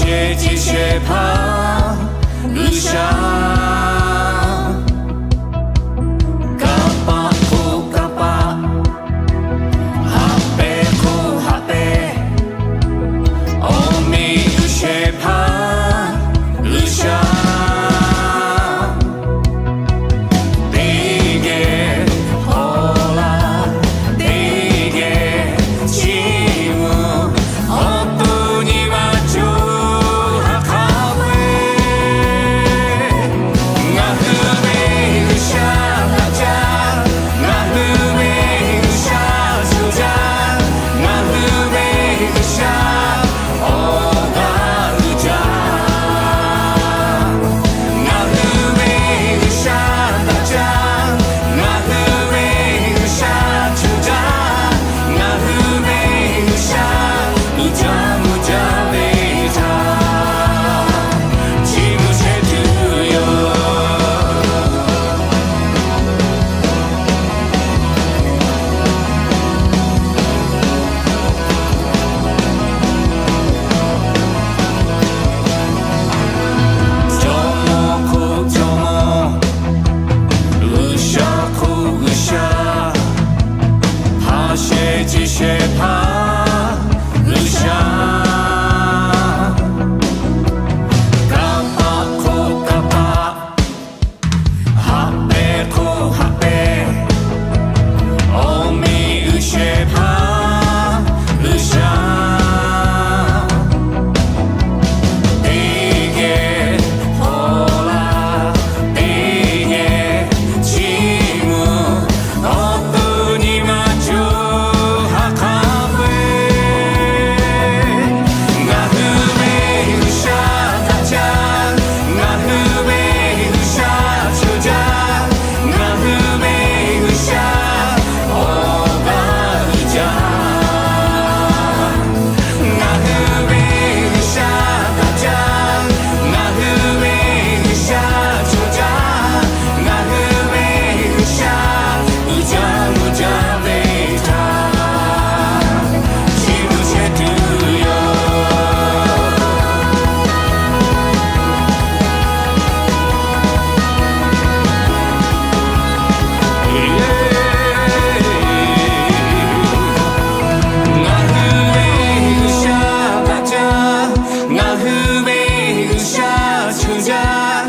sheˍ chi sheˍ hpaˇ G'uiˬsha, kanˇ paˆ hk'oˆ kanˇ paˆ, haꞈ pehnˇ hk'oˆ haꞈ pehnˇ, awˬ meꞈ g'uˇ shehˍ hpaˇ G'uiˬsha, teˇ geh hawˍ laˇ, teˇ geh chiˇ mvuh, awˬ to nyi ma co ha hk'aˇ ve, ngaˬ hui ve G'uiˬsha htaꞈ caˇ, ngaˬ hui ve G'uiˬsha shu jaˇ, ngaˬ hui ve G'uiˬsha awˬ g'aˇ uiˍ jaˇ. Ngaˬ hui ve G'uiˬsha htaꞈ caˇ, ngaˬ hui ve G'uiˬsha shu jaˇ, ngaˬ hui ve G'uiˬsha uiˍ jaˇ mvuh jaˇ ve htaꞈ chiˇ mvuh chehˇ tuˬ yoˬ. Jawˇmawˇ hk'oˆ Jawˇmawˇ, G'uiˬsha hk'oˆ G'uiˬsha, hk'a shehˍ chi shehˍ hpaˇ G'uiˬsha, kanˇ paˆ hk'oˆ kanˇ paˆ, haꞈ pehnˇ hk'oˆ haꞈ pehnˇ, awˬ meꞈ g'uˇ shehˍ hpaˇ G'uiˬsha, teˇ geh hawˍ laˇ, teˇ geh chiˇ mvuh, awˬ to nyi ma co ha hk'aˇ ve, ngaˬ hui ve G'uiˬsha htaꞈ caˇ, ngaˬ hui ve G'uiˬsha shu jaˇ, ngaˬ hui ve G'uiˬsha awˬ g'aˇ uiˍ jaˇ. Ngaˬ hui ve G'uiˬsha htaꞈ caˇ, ngaˬ hui ve G'uiˬsha shu jaˇ, ngaˬ hui ve G'uiˬsha uiˍ jaˇ mvuh jaˇ ve htaꞈ chiˇ mvuh chehˇ tuˬ yoˬ. Ngaˬ hui ve G'uiˬsha htaꞈ caˇ, ngaˬ hui ve G'uiˬsha shu jaˇ.